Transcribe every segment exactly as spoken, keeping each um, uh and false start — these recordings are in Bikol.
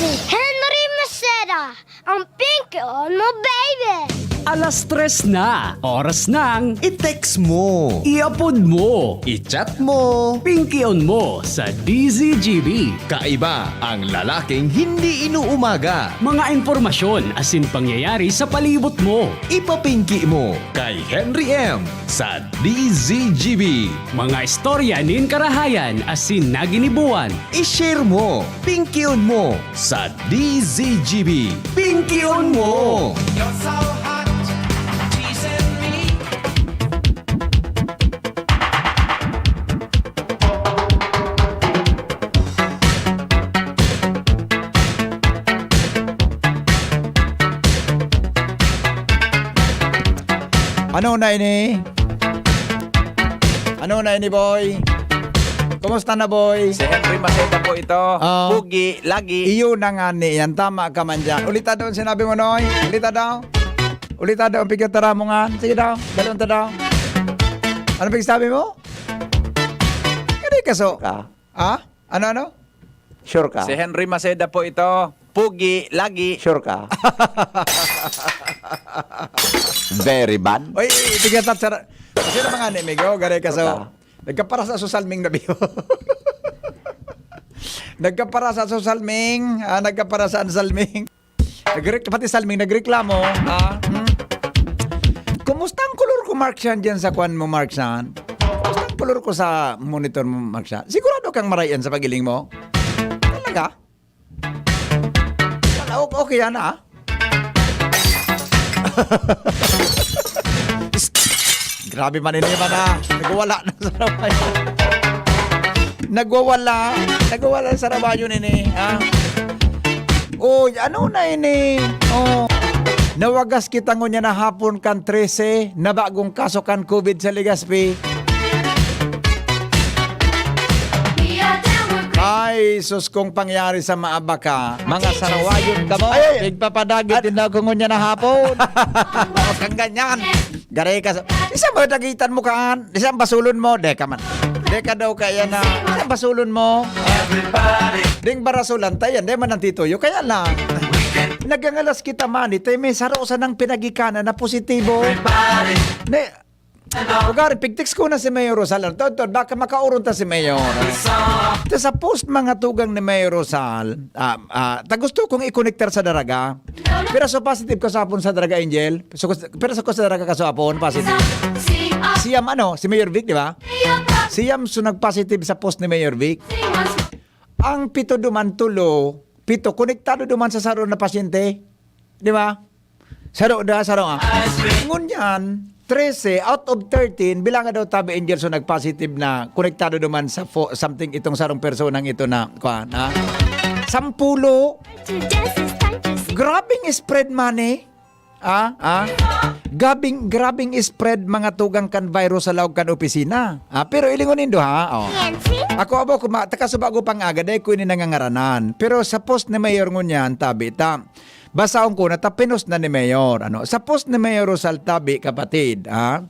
Si Henry Maceda, ang pinkion mo, baby! Alas tres na, oras ng i-text mo, i-upload mo, i-chat mo, pinkion mo sa D Z G B. Kaiba ang lalaking hindi inuumaga. Mga impormasyon asin pangyayari sa palibot mo. Ipapinki mo kay Henry M sa D Z G B. Mga istorya nin karahayan asin naginibuan. I-share mo, pinkion mo sa D Z G B. Pinkion mo! You're so hot, teasing me. Ano na ini? Ano na ini, boy? Kumusta na, boy? Si Henry Maceda po ito. Ah. Pugi, lagi. Iyo na nga ni yan. Tama ka man dyan. Ulita daw ang sinabi mo, Noy. Ulita daw. Ulita daw ang pigkatara mo nga. Sige daw. Dalon ta daw. Ano pigsabi mo? Hindi ka so. Ka. Ha? Ano, ano? Sure ka? Si Henry Maceda po ito. Pugi, lagi. Sure ka? Very bad. Oy, tigatat sa... Sino mga ni Migo? Gare ka so. Sure ka? Nagkapara sa susalming na biyo. Nagkapara sa susalming. Ah, nagkapara sa ansalming. Nagrek-, pati salming nagreklamo. Ah, hmm. Kumusta ang kolor ko, Mark Chan, dyan sa kwan mo, Mark Chan? Kumusta ang kolor ko sa monitor mo, Mark Chan? Sigurado kang maray yan sa pagiling mo? Talaga? Wala, o-, okay yan, ah. Grabe man ini man, ah. Nagwawala na sa rabayon. Nagwawala. Nagwawala sa rabayon ini, ah. Uy, ano na ini? Oh. Nawagas kita ngunyan na hapon kan trese na bagong kaso kan COVID sa Legazpi. Ay, sus, kung pangyari sa maabaka, mga sarawayon kamo, ay, ay, ay. Nagpapadagit din ako ngunyan na hapon. Huwag kang ganyan. Gare ka sa, isa ba dagitan mo kaan? Isa ang basulon mo? Deka man. Deka daw kaya na. Isa ang basulon mo? Ding barasolan tayan, di man ang tituyo. Kaya lang, nagangalas kita man, ito may saro sa nang pinagikanan na positibo. Ne, Lugar, pigtext ko na si Mayor Rosal. Tod, tod, baka makauron ta si Mayor. Ito sa post mga tugang ni Mayor Rosal, ah, ah, ta gusto kong ikonektar sa daraga. Pero so positive ka sa hapon sa daraga, Angel. So, pero sa, sa daraga ka sa hapon, positive. Siyam ano, si Mayor Vic, di ba? Siyam so nag-positive sa post ni Mayor Vic. Ang pito duman tulo, pito, konektado duman sa saro na pasyente. Di ba? Saro da, saro nga. Ngunyan, trese out of thirteen, bilanga daw tabi, Angel, so nag-positive na, konektado duman sa fo-, something itong sarong personang ito na, kuwan, ha? Sampulo. Grabing spread man eh. Ah, ah. Gabing, grabing spread mga tugang kan virus sa laog kan opisina. Ah, pero ilingon nindo, ha? Oh. Ako, abo, kuma-, takasubago pang aga, dahil ko ini nangangaranan. Pero sa post ni Mayor ngunyan, tabi ta. Basaon ko na, tapinos na ni Mayor. Ano? Sa post ni Mayor Rosal tabi, kapatid, ha?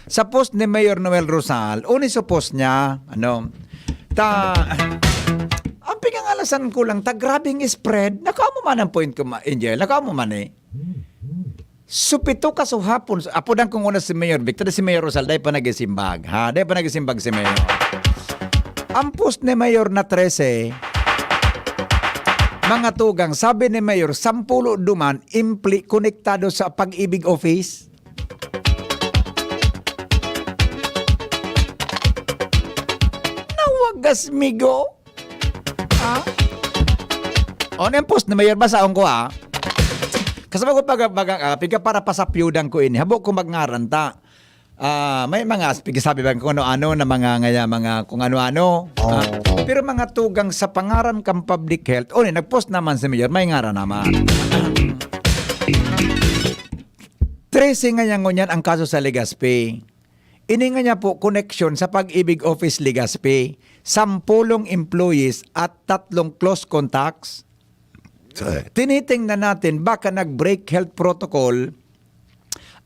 Sa post ni Mayor Noel Rosal, uni sa post niya, ano, ta, ang pingangalasan ko lang, ta grabing spread. Nakuha mo man ang point ko, ma-, Angel. Nakuha mo man eh. So, pito ka so hapon, apodan ko nguna si Mayor Victor, si Mayor Rosal, dahil pa nagisimbag, ha? Dahil pa nagisimbag si Mayor. Ang post ni Mayor na trese, mga tugang, sabi ni Mayor, sampulo duman, impli, konektado sa Pag-ibig Office. Nawagas, migo. Ha? O, ano yung post ni Mayor? Basaon ko, ha? Kasi bago pag, pag, ah, piga para pa sa piyudan ko ini. Habo ko magngaran ta. Ah, may mga as-, pigasabi ba kung ano-ano na mga ngaya, mga kung ano-ano. Ah, pero mga tugang sa pangaran kang public health. O, nag-post naman si Mayor. May ngaran naman. Trese ngayon ngunyan ang kaso sa Legazpi. Ini nga niya po, koneksyon sa Pag-ibig Office Legazpi, sampulong employees at tatlong close contacts. Tinitingnan natin, baka nag-break health protocol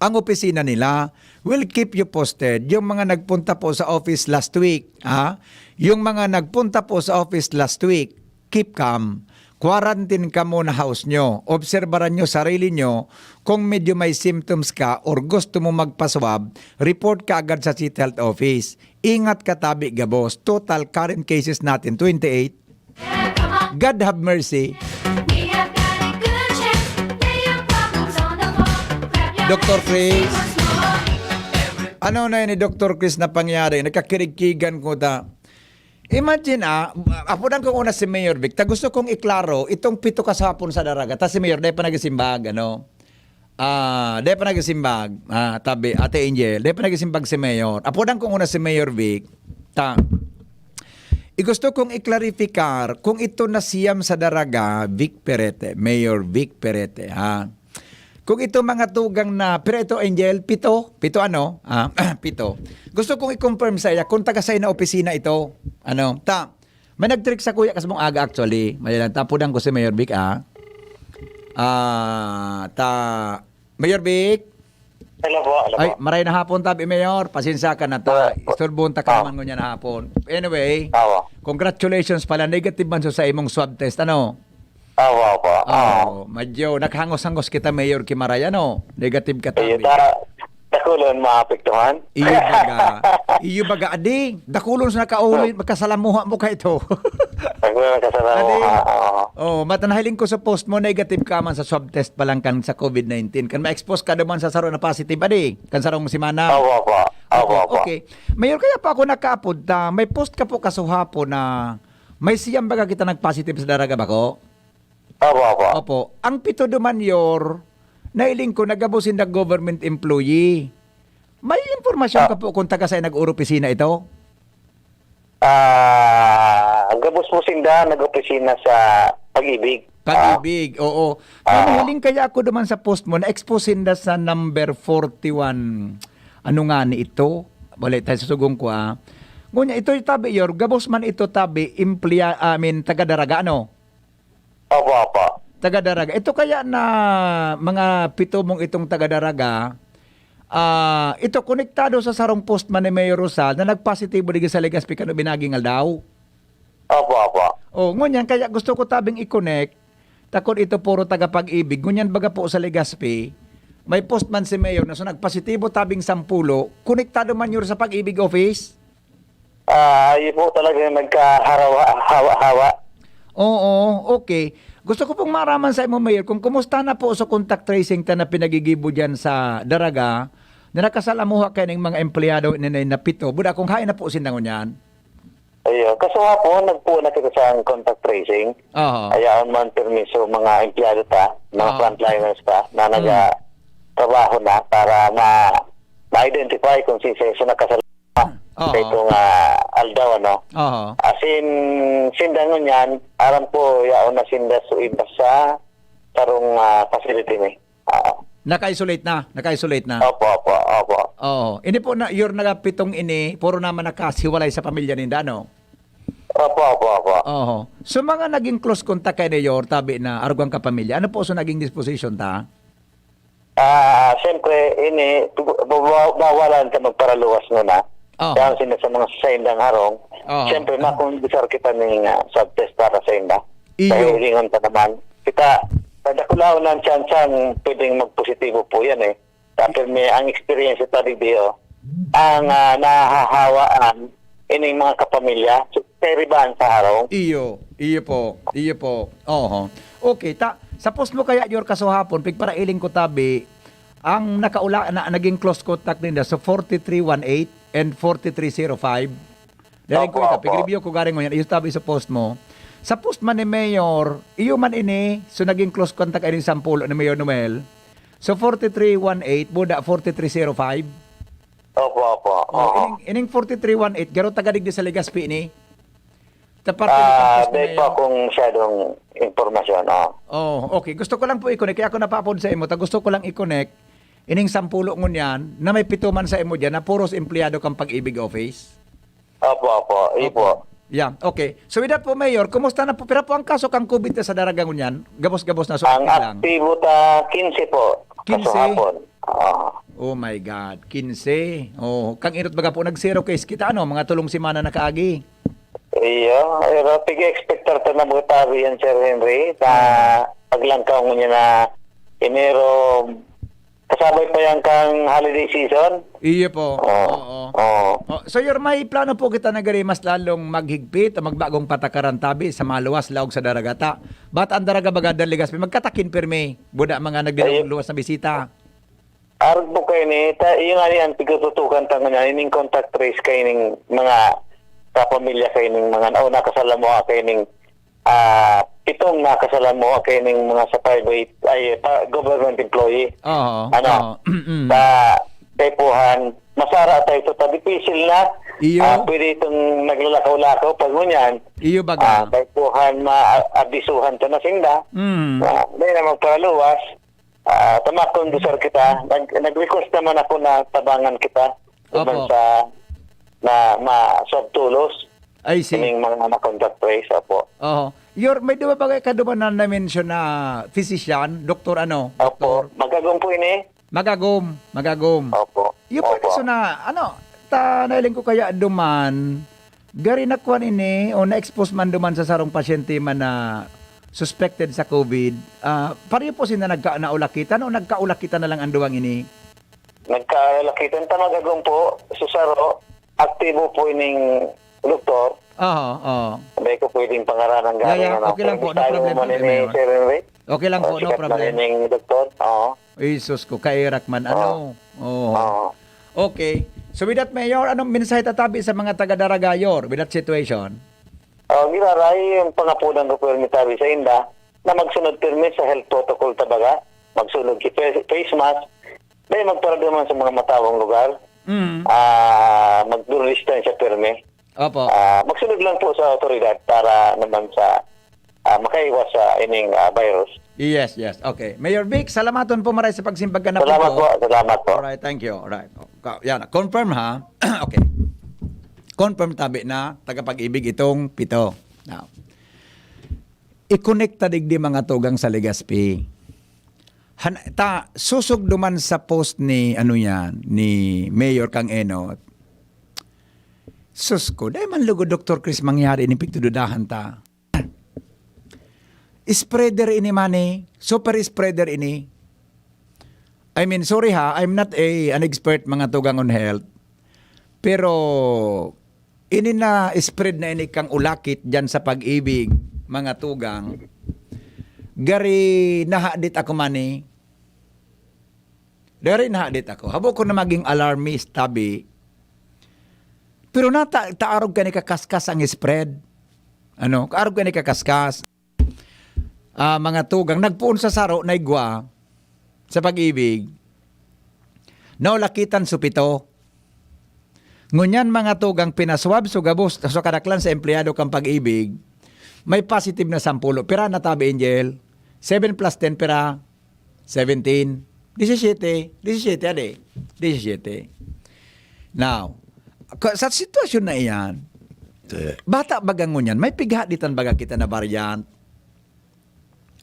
ang opisina nila. We'll keep you posted. Yung mga nagpunta po sa office last week, ha? Yung mga nagpunta po sa office last week, keep calm. quarantine ka muna house nyo. Obserbaran nyo sarili nyo. Kung medyo may symptoms ka or gusto mo magpa-swab, report ka agad sa City Health Office. Ingat ka tabi gabos. Total current cases natin, twenty-eight. God have mercy. Doctor Chris. Ano na ni Doctor Chris na pangyari? Nagkakirigkigan ko ta. Imagine, ah, apodan ko una si Mayor Vic. Ta gusto kong iklaro itong pito kasapon sa Daraga. Ta si Mayor, dai pa nagsimbag, ano? Ah, dai pa nagsimbag. Ah, tabi, Ate Angel, dai pa nagsimbag si Mayor. Apodan ko una si Mayor Vic. Ta, i gusto kong iklaripikar kung ito na siyam sa Daraga, Vic Perete, Mayor Vic Perete, ha? Kung ito mga tugang na, pero ito, Angel, pito, pito ano? Ah, pito. Gusto kong i-confirm sa iya kung taga sa na opisina ito. Ano? Ta, may nag-trick sa kuya kas mong aga actually. May lang, tapudan ko si Mayor Vic, ah. Ah, ta, Mayor Vic? Hello po, hello Ay, po. Maray na hapon, tabi, Mayor. Pasensya ka na ta. Ah, Istorbon ta ka ah. naman ngunyan na hapon. Anyway, Awa. congratulations pala. Negative man so sa imong swab test, ano? Awa po. Ah. Oh, medyo naghangos-hangos kita, Mayor Kimaray, ano? Negative ka, Iyo, tabi. ta, dakulon maapektuhan. Iyo baga. Iyo baga, adi. Dakulon sa nakauli, magkasalamuha mo ka ito. Dakulon kasalamuha, Adi. oo. Oh, matanahiling ko sa post mo, negative ka man sa swab test pa lang kan sa covid nineteen. Kan ma-expose ka naman sa saro na positive, adi. Kan sarong semana. Awa po. Awa Opo, po. okay. Mayor, kaya pa ako nakaapod ta, may post ka po kasuhapo na may siyam baga kita nag-positive sa Daraga bako? Awa po. Opo. Ang pito duman, Yor, nailing ko, nagabo sinda government employee. May impormasyon Ah. ka po kung taga saan nag-opisina ito? Ah, gabos po sinda nag-opisina sa Pag-ibig. Ah. Pag-ibig, oo. Ah. Nahiling kaya ako duman sa post mo, na-expose sinda sa number forty-one. Ano nga ni ito? Wala tayo susugong ko, ah. Ngunyan, ito yung tabi, Yor, gabos man ito tabi, empleya-, I mean, taga-Daraga, ano? Opo, opo. Taga-Daraga. Ito kaya na mga pito mong itong taga-Daraga, ah, ito konektado sa sarong post man ni Mayor Rosal na nagpositibo digdi sa Legazpi kan ubinaging aldaw. Opo, opo. Oh, ngunyan, kaya gusto ko tabing i-connect, takot ito puro taga Pag-ibig. Ngunyan baga po sa Legazpi, may post man si Mayor na so nagpositibo tabing sampulo, konektado man yun sa Pag-ibig office? Ah, yun po talaga yung nagkaharawa-, hawa-hawa. Oo, okay. Gusto ko pong maraman sa imo, Mayor, kung kumusta na po sa contact tracing ta na pinagigibo diyan sa Daraga, na nakasalamuha kayo ng mga empleyado na, na, na pito. Buda, kung hain na po sinda ngunyan? Ayun. Kaso nga po, nagpuo na kita sa contact tracing. Aha. Ayaon man permiso mga empleyado ta, mga Aha. frontliners ta, na Hmm. nagtatrabaho na para ma-, ma-identify kung si Seso nakasal- Oho. sa itong, ah, aldaw, ano? Oho. As in, sinda ngunyan, aram ko, yaon na sinda sa iba sa sarong, ah, facility ni. Oo. Naka-isolate na, naka-isolate na. Opo, opo, opo. Oo. Ini po na, your nagapitong ini, puro naman nakasiwalay sa pamilya ninda, no? Opo, opo, opo. Oho. So, mga naging close contact kayo ni Yor, tabi na arog ang kapamilya. Ano po so naging disposition ta? Ah, siyempre, ini, bawa-, bawalan ka magparaluwas muna. Oo. Kaya sila sa mga saindang harong, Oo. siyempre, makumbisar kita ning, ah, swab test para sa inda. Iyo. Kahilingon pa naman. Kita, pagdakulaw ng tsansang pwedeng magpositibo po yan eh. Sa pirmi, ang experience sa D B O, ang, ah, nahahawaan, ining mga kapamilya, so, kay Riban sa harong. Iyo, iyo po, iyo po. Oho. Okay, ta, sa post mo kaya, Yor, kasuhapon, pigparailing ko tabi, ang nakaula-, na, naging close contact ninda, so forty-three one eight and forty-three zero five. Dahil Opo, ko ito, opo. pig-review ko garing ngunyan, iyo tabi sa post mo. Sa post man ni Mayor, iyo man ini, so naging close contact ini sampulo ni Mayor Noel. So forty-three one eight, buda forty-three zero five. Opo, opo. Oh, Oho. ining, ining forty-three one eight, garo taga digdi sa Legazpi ni? Sa parte ni Ah, Campus dahil Mayor? pa akong masyadong impormasyon, oh. Oh, okay. Gusto ko lang po i-connect. Kaya ako napapod sa imo, ta gusto ko lang i-connect. Ining sampulo ngunyan, na may pito man sa imo dyan, na puros empleyado kang Pag-ibig Office. Opo, opo. Iyo Opo. po. Yeah, okay. So, with that po, Mayor, kumusta na po? Pira po ang kaso kang covid na sa Daraga ngunyan? Gabos-gabos na, so Ang okay lang. aktibo ta, quince po. Quince? Kasuhapon. Oo. Oh my God, quince. Oh, kang inot baga po, nag-zero case kita, ano, mga tulong semana na kaagi. Iyo, pero pig-expectar ta na mga tabi yan, Sir Henry, sa Ah. paglangkaw mo niya na Enero, kasabay pa yan kang holiday season. Iyo po. Oo. Oo. Oo. Oh, so, Yor, may plano po kita na gari mas lalong maghigpit o magbagong patakaran tabi sa maluwas laog sa daragata. Bata ang daraga baga, Daligas, may magkatakin pirmi. Buda mga nagdiluwas na bisita. Arog po kayo ni, ta, yun nga yan, pigtututukan ta nga niya, ining contact trace kayo ning mga kapamilya kayo ning mga, o nakasalamuha kayo ning, ah, pitong nakasalamuha kayo ning mga sa private, ay, pa, government employee. Oo, Ano? oo. Mm. Sa kaipuhan, masara tayo ito, ta, dipisil na. Iyo. Ah, pwede itong naglalakaw-lakaw pag ngunyan. Iyo baga. Ah, kaipuhan, maabisuhan ta na sinda. Mm. Ah, may na magparaluwas. Ah, tamakon, Sir, kita. Nag-, nag-request naman ako na tabangan kita. Opo. Naman sa, na ma-, sa tulos. I see. Ining mga na-contact trace, opo. Oho. Yor, may duwa ba kayo kaduman na na-mention na physician? Doktor ano? Opo. Doktor? Magagom po ini. Magagom, magagom. Opo. Iyo po, Opo. So na, ano, ta, nailing ko kaya duman, gari na kuwan ini, o na-expose man duman sa sarong pasyente man na suspected sa COVID, ah, pareho po sila nagka-, naulakitan o nagkaulakitan na lang ang duwang ini? Nagkaulakitan ta, magagom po, so saro, aktibo po ining doktor. Oo, oo. Hindi ko pwedeng pangaranan Yeah, galing, yeah. ano, Okay lang pero po, no misteryo problem man po, ini, Mayor. Sir Henry. Okay lang Oh, po, no sikat man problem. ining doktor, oo. Ay, sus ko, kairak man, Oo. ano? Oo. Oo. Okay. So with that, Mayor, anong mensahe tatabi sa mga taga-Daraga, Yor, with that situation? Oh, giraray, yung pangapunan ko po yung mitabi sa inda, na magsunod pirmi sa health protocol, tabaga, magsunod ki face, face mask, dahil magparadyo man sa mga matawang lugar, Mm. ah, magdurdistansya pirmi. Opo. Ah, magsunod lang po sa otoridad para naman sa, ah, makaiwas sa ining, ah, virus. Yes, yes. Okay. Mayor Vic, salamaton po maray sa pagsimbag ka na Salamat po. po. Salamat po. Alright, thank you. Alright. Ka-, yan, confirm ha. Okay. Confirm tabi na tagapag-ibig itong pito. Now, i-connect ta digdi mga tugang sa Legazpi. Han-, ta, susog duman sa post ni, ano yan, ni Mayor Kang Enot. Sus ko, dai man lugod, Doktor Chris, mangyari ini pigdududahan ta. Spreader ini, man, eh. Super spreader ini. I mean, sorry ha, I'm not a, an expert, mga tugang, on health. Pero, ini na spread na ini kang ulakit dyan sa Pag-ibig, mga tugang. Gari nahadit ako, man, eh. Gari nahadit ako. Habo ko na maging alarmist, tabi. Pero nata-, taarog ka ni kakaskas ang spread. Ano? Kaarog ka ni kakaskas. Ah, mga tugang, nagpoon sa saro na igwa sa Pag-ibig, naulakitan su pito. Ngunyan, mga tugang, pinaswab su gabos, su kadaklan sa empleyado kan Pag-ibig, may positive na sampulo. Pira na tabi, Angel? Seven plus ten, pira? Seventeen. Disisiyete. Disisiyete, adi. Disisiyete. Now, ka-, sa sitwasyon na iyan, bata baga ngunyan, may pighaditan baga kita na variant?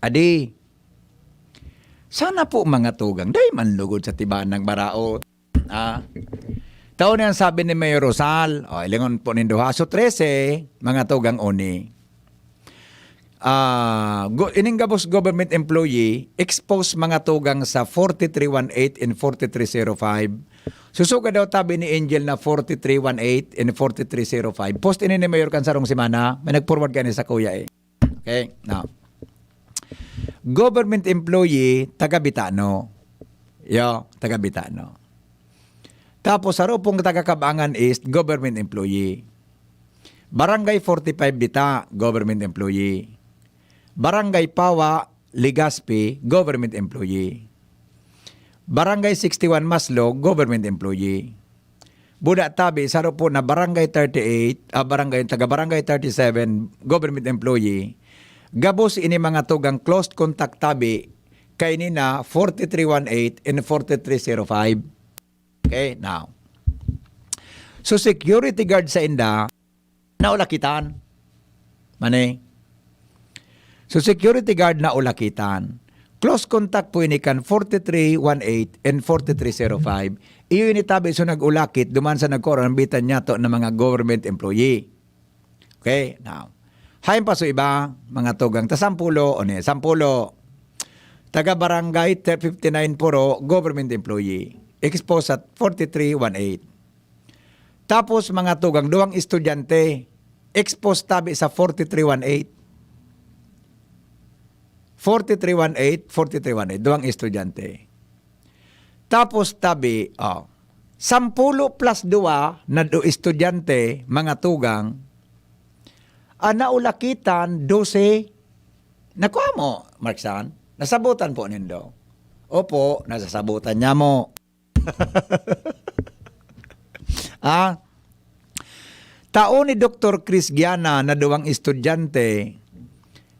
Adi, sana po, mga tugang, dai man lugod sa tibaan ng maraot. Ah, tao na yan, sabi ni Mayor Rosal. O, ilingon po nindo ha. So, trese, mga tugang, oni. Ah, go-, ining gabos government employee, expose, mga tugang, sa forty-three one eight and forty-three zero five. Susuga daw, tabi ni Angel, na forty-three one eight and forty-three zero five. Post ini ni Mayor kan sarong semana. May nag-forward kani sa kuya, eh. Okay, now. Government employee, taga Bitano. Yo, taga Bitano. Tapos, sa Rupong, taga Cabangan East, government employee. Barangay forty-five dita, government employee. Barangay Pawa, Legazpi, government employee. Barangay sixty-one Maslog, government employee. Buda tabi, saro po na Barangay thirty-eight, ah, barangay, taga Barangay thirty-seven, government employee. Gabos ini mga tugang close contact tabi, kaini na forty-three one eight and forty-three zero five. Okay, now. So, security guard sa inda, naulakitan. Mani. So, security guard naulakitan. Close contact po ini kan forty-three one eight and forty-three zero five. Iyo ini tabi so nag-ulakit duman sa nagkoronabitan niyato na mga government employee. Okay, now. Hain pa so iba, mga tugang ta sampulo, o ni, sampulo. Taga barangay fifty-nine puro, government employee. Exposed sa forty-three one eight. Tapos, mga tugang, duwang estudyante. Exposed tabi sa forty-three one eight. Forty-three one eight, forty-three one eight, duwang estudyante. Tapos tabi, oh, sampulo plus duwa na do estudyante, mga tugang, ang naulakitan, dose. Nakuha mo, Marksan? Nasabutan po nindo? Opo, nasasabutan niya mo. Ah, tao ni Doktor Chris Giana na duwang estudyante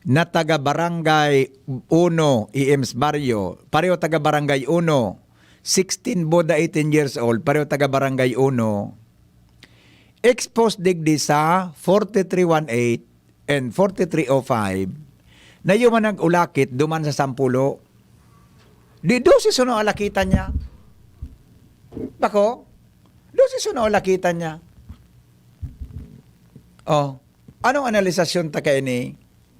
na taga Barangay Uno, E M's Barrio, pareho taga Barangay Uno, sixteen boda eighteen years old, pareho taga Barangay Uno, exposed digdi sa forty-three one eight and forty-three oh five, na iyo man nag-ulakit duman sa sampulo. Di dose suno alakitan niya. Bako? Dose suno alakitan niya. Oh. Anong analisasyon ta kaini?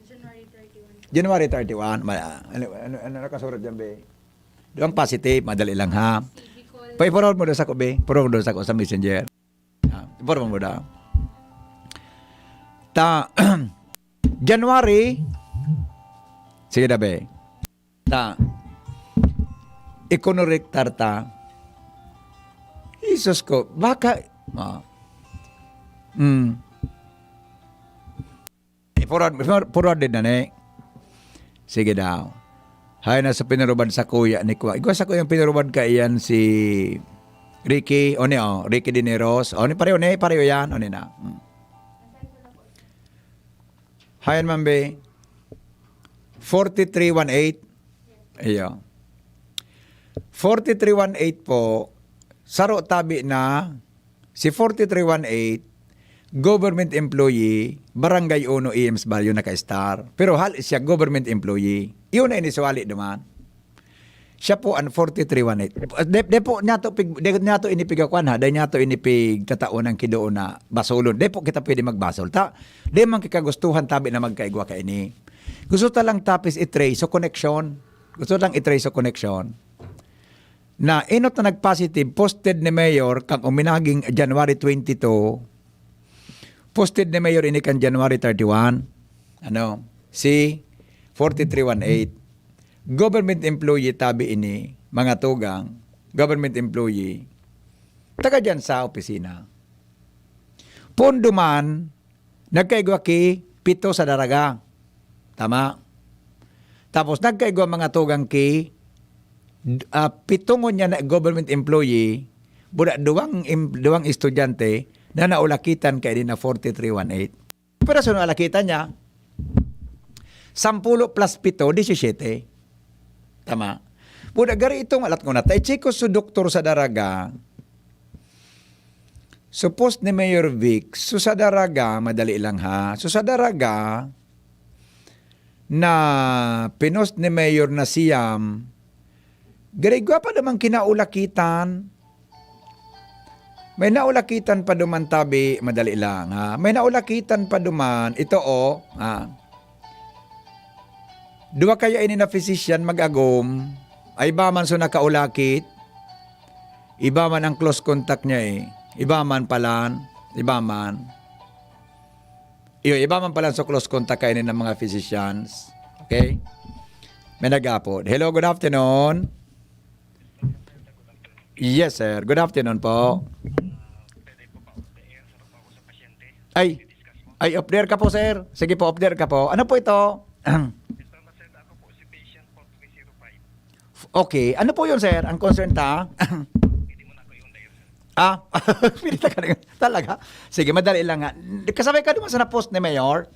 January thirty-one. January thirty-one. Ma-, ano, ano, ano nakasurat dyan, be? Duwang positive, madali lang, ha? Pag-forward mo daw sa ko, be. Forward mo daw sa ko sa messenger. Ah, forward mo daw. Ta, January. Sige na, be. Ta, ikonorektar ta. Jesus ko, baka, ah. Mm. Eh, forward, forward, forward din na ni. Sige daw. Hay na sa pinarubad sa kuya ni Kwa. Igwa sa kuyang pinarubad ka iyan si Ricky, o ni, oh, Ricky Dineros. O ni, pareho ni, pareho yan. O ni na. Hmm. Hayan man, be. Forty-three one eight. Iyo. Forty-three one eight po, saro tabi na si forty-three one eight, government employee, Barangay Uno, E M's Barrio, naka-star. Pero hal siya, government employee. Iyon na inisuwali duman. Siya po ang forty-three one eight. Di, di po niya to pig-, di niya to inipigakwan, ha? Di niya to inipigtataon ang kidoon na basolon. Di po kita pwede magbasol. Ta, di man kikagustuhan tabi na magkaigwa kaini. Gusto ta lang tapis i-trace so connection. Gusto lang i-trace so connection. Na inot na nag-positive, posted ni Mayor kang uminaging January twenty-two, posted ni Mayor ini kan January thirty-one. Ano? Si forty-three one eight. Government employee tabi ini, mga tugang, government employee. Taga diyan sa opisina. Pondo man, nagkaigwa ki pito sa Daraga. Tama? Tapos nagkaigwa mga tugang ki, ah, pito ngon niya na government employee, buda duwang em-, duwang estudyante na naulakitan kaini na forty-three one eight. Pero sa naulakitan niya, sampulo plus pito, disisiyete. Tama? Buda gari itong alat ko na. Tay chiko su doktor sa Daraga, Supos ni Mayor Vic, so sa Daraga, madali lang ha. So sa Daraga, na pinost ni Mayor na siyam, garigwa pa naman kinaulakitan. May naulakitan pa duman tabi, madali lang ha. May naulakitan pa duman, ito o, ha. Duwa kaya ini na physician mag-agom, ay ba man so nakaulakit? Iba man ang close contact niya eh. Iba man palan, iba man. Iyo, iba man palan sa close contact kayo ng mga physicians. Okay? May nag-apod. Hello, good afternoon. Yes, sir. Good afternoon po. Ay, ay, off there ka po, sir. Sige po, off there ka po. Ano po ito? Okay. Ano po yun, sir? Ang concern ta? Ah, pinita ka na yun. Talaga? Sige, madali lang nga. Kasabay ka duman sa na-post ni Mayor?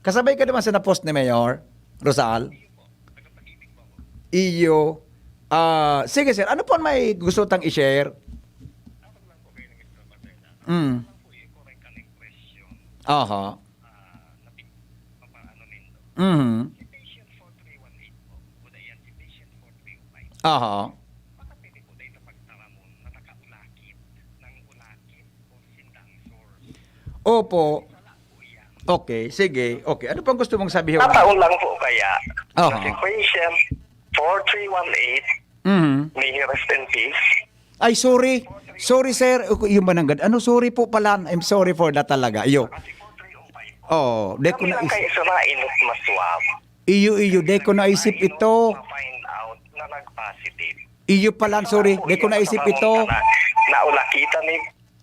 Kasabay ka duman sa na-post ni Mayor? Rosal? Iyo. Ah, sige, sir. Ano po ang may gusto tang i-share? Mm. Aha. Mhm. Aha. Opo. Okay, sige. Okay. Ano pang gusto mong sabihin? Tataon lang po kaya. Oho. Na si patient four three one eight, Mhm. may he rest in peace. Ay, sorry. Sorry, sir. Ako, yung mananggad. Ano, sorry po pala. I'm sorry for that talaga. Iyo. Oh, di ko Kami na lang is- kayo sa mga inot maswab. Iyo, iyo, di ko naisip ito. Ma-find out na nag-positive. Iyo pala, sorry. Di ko naisip ito. Na, naulakitan ni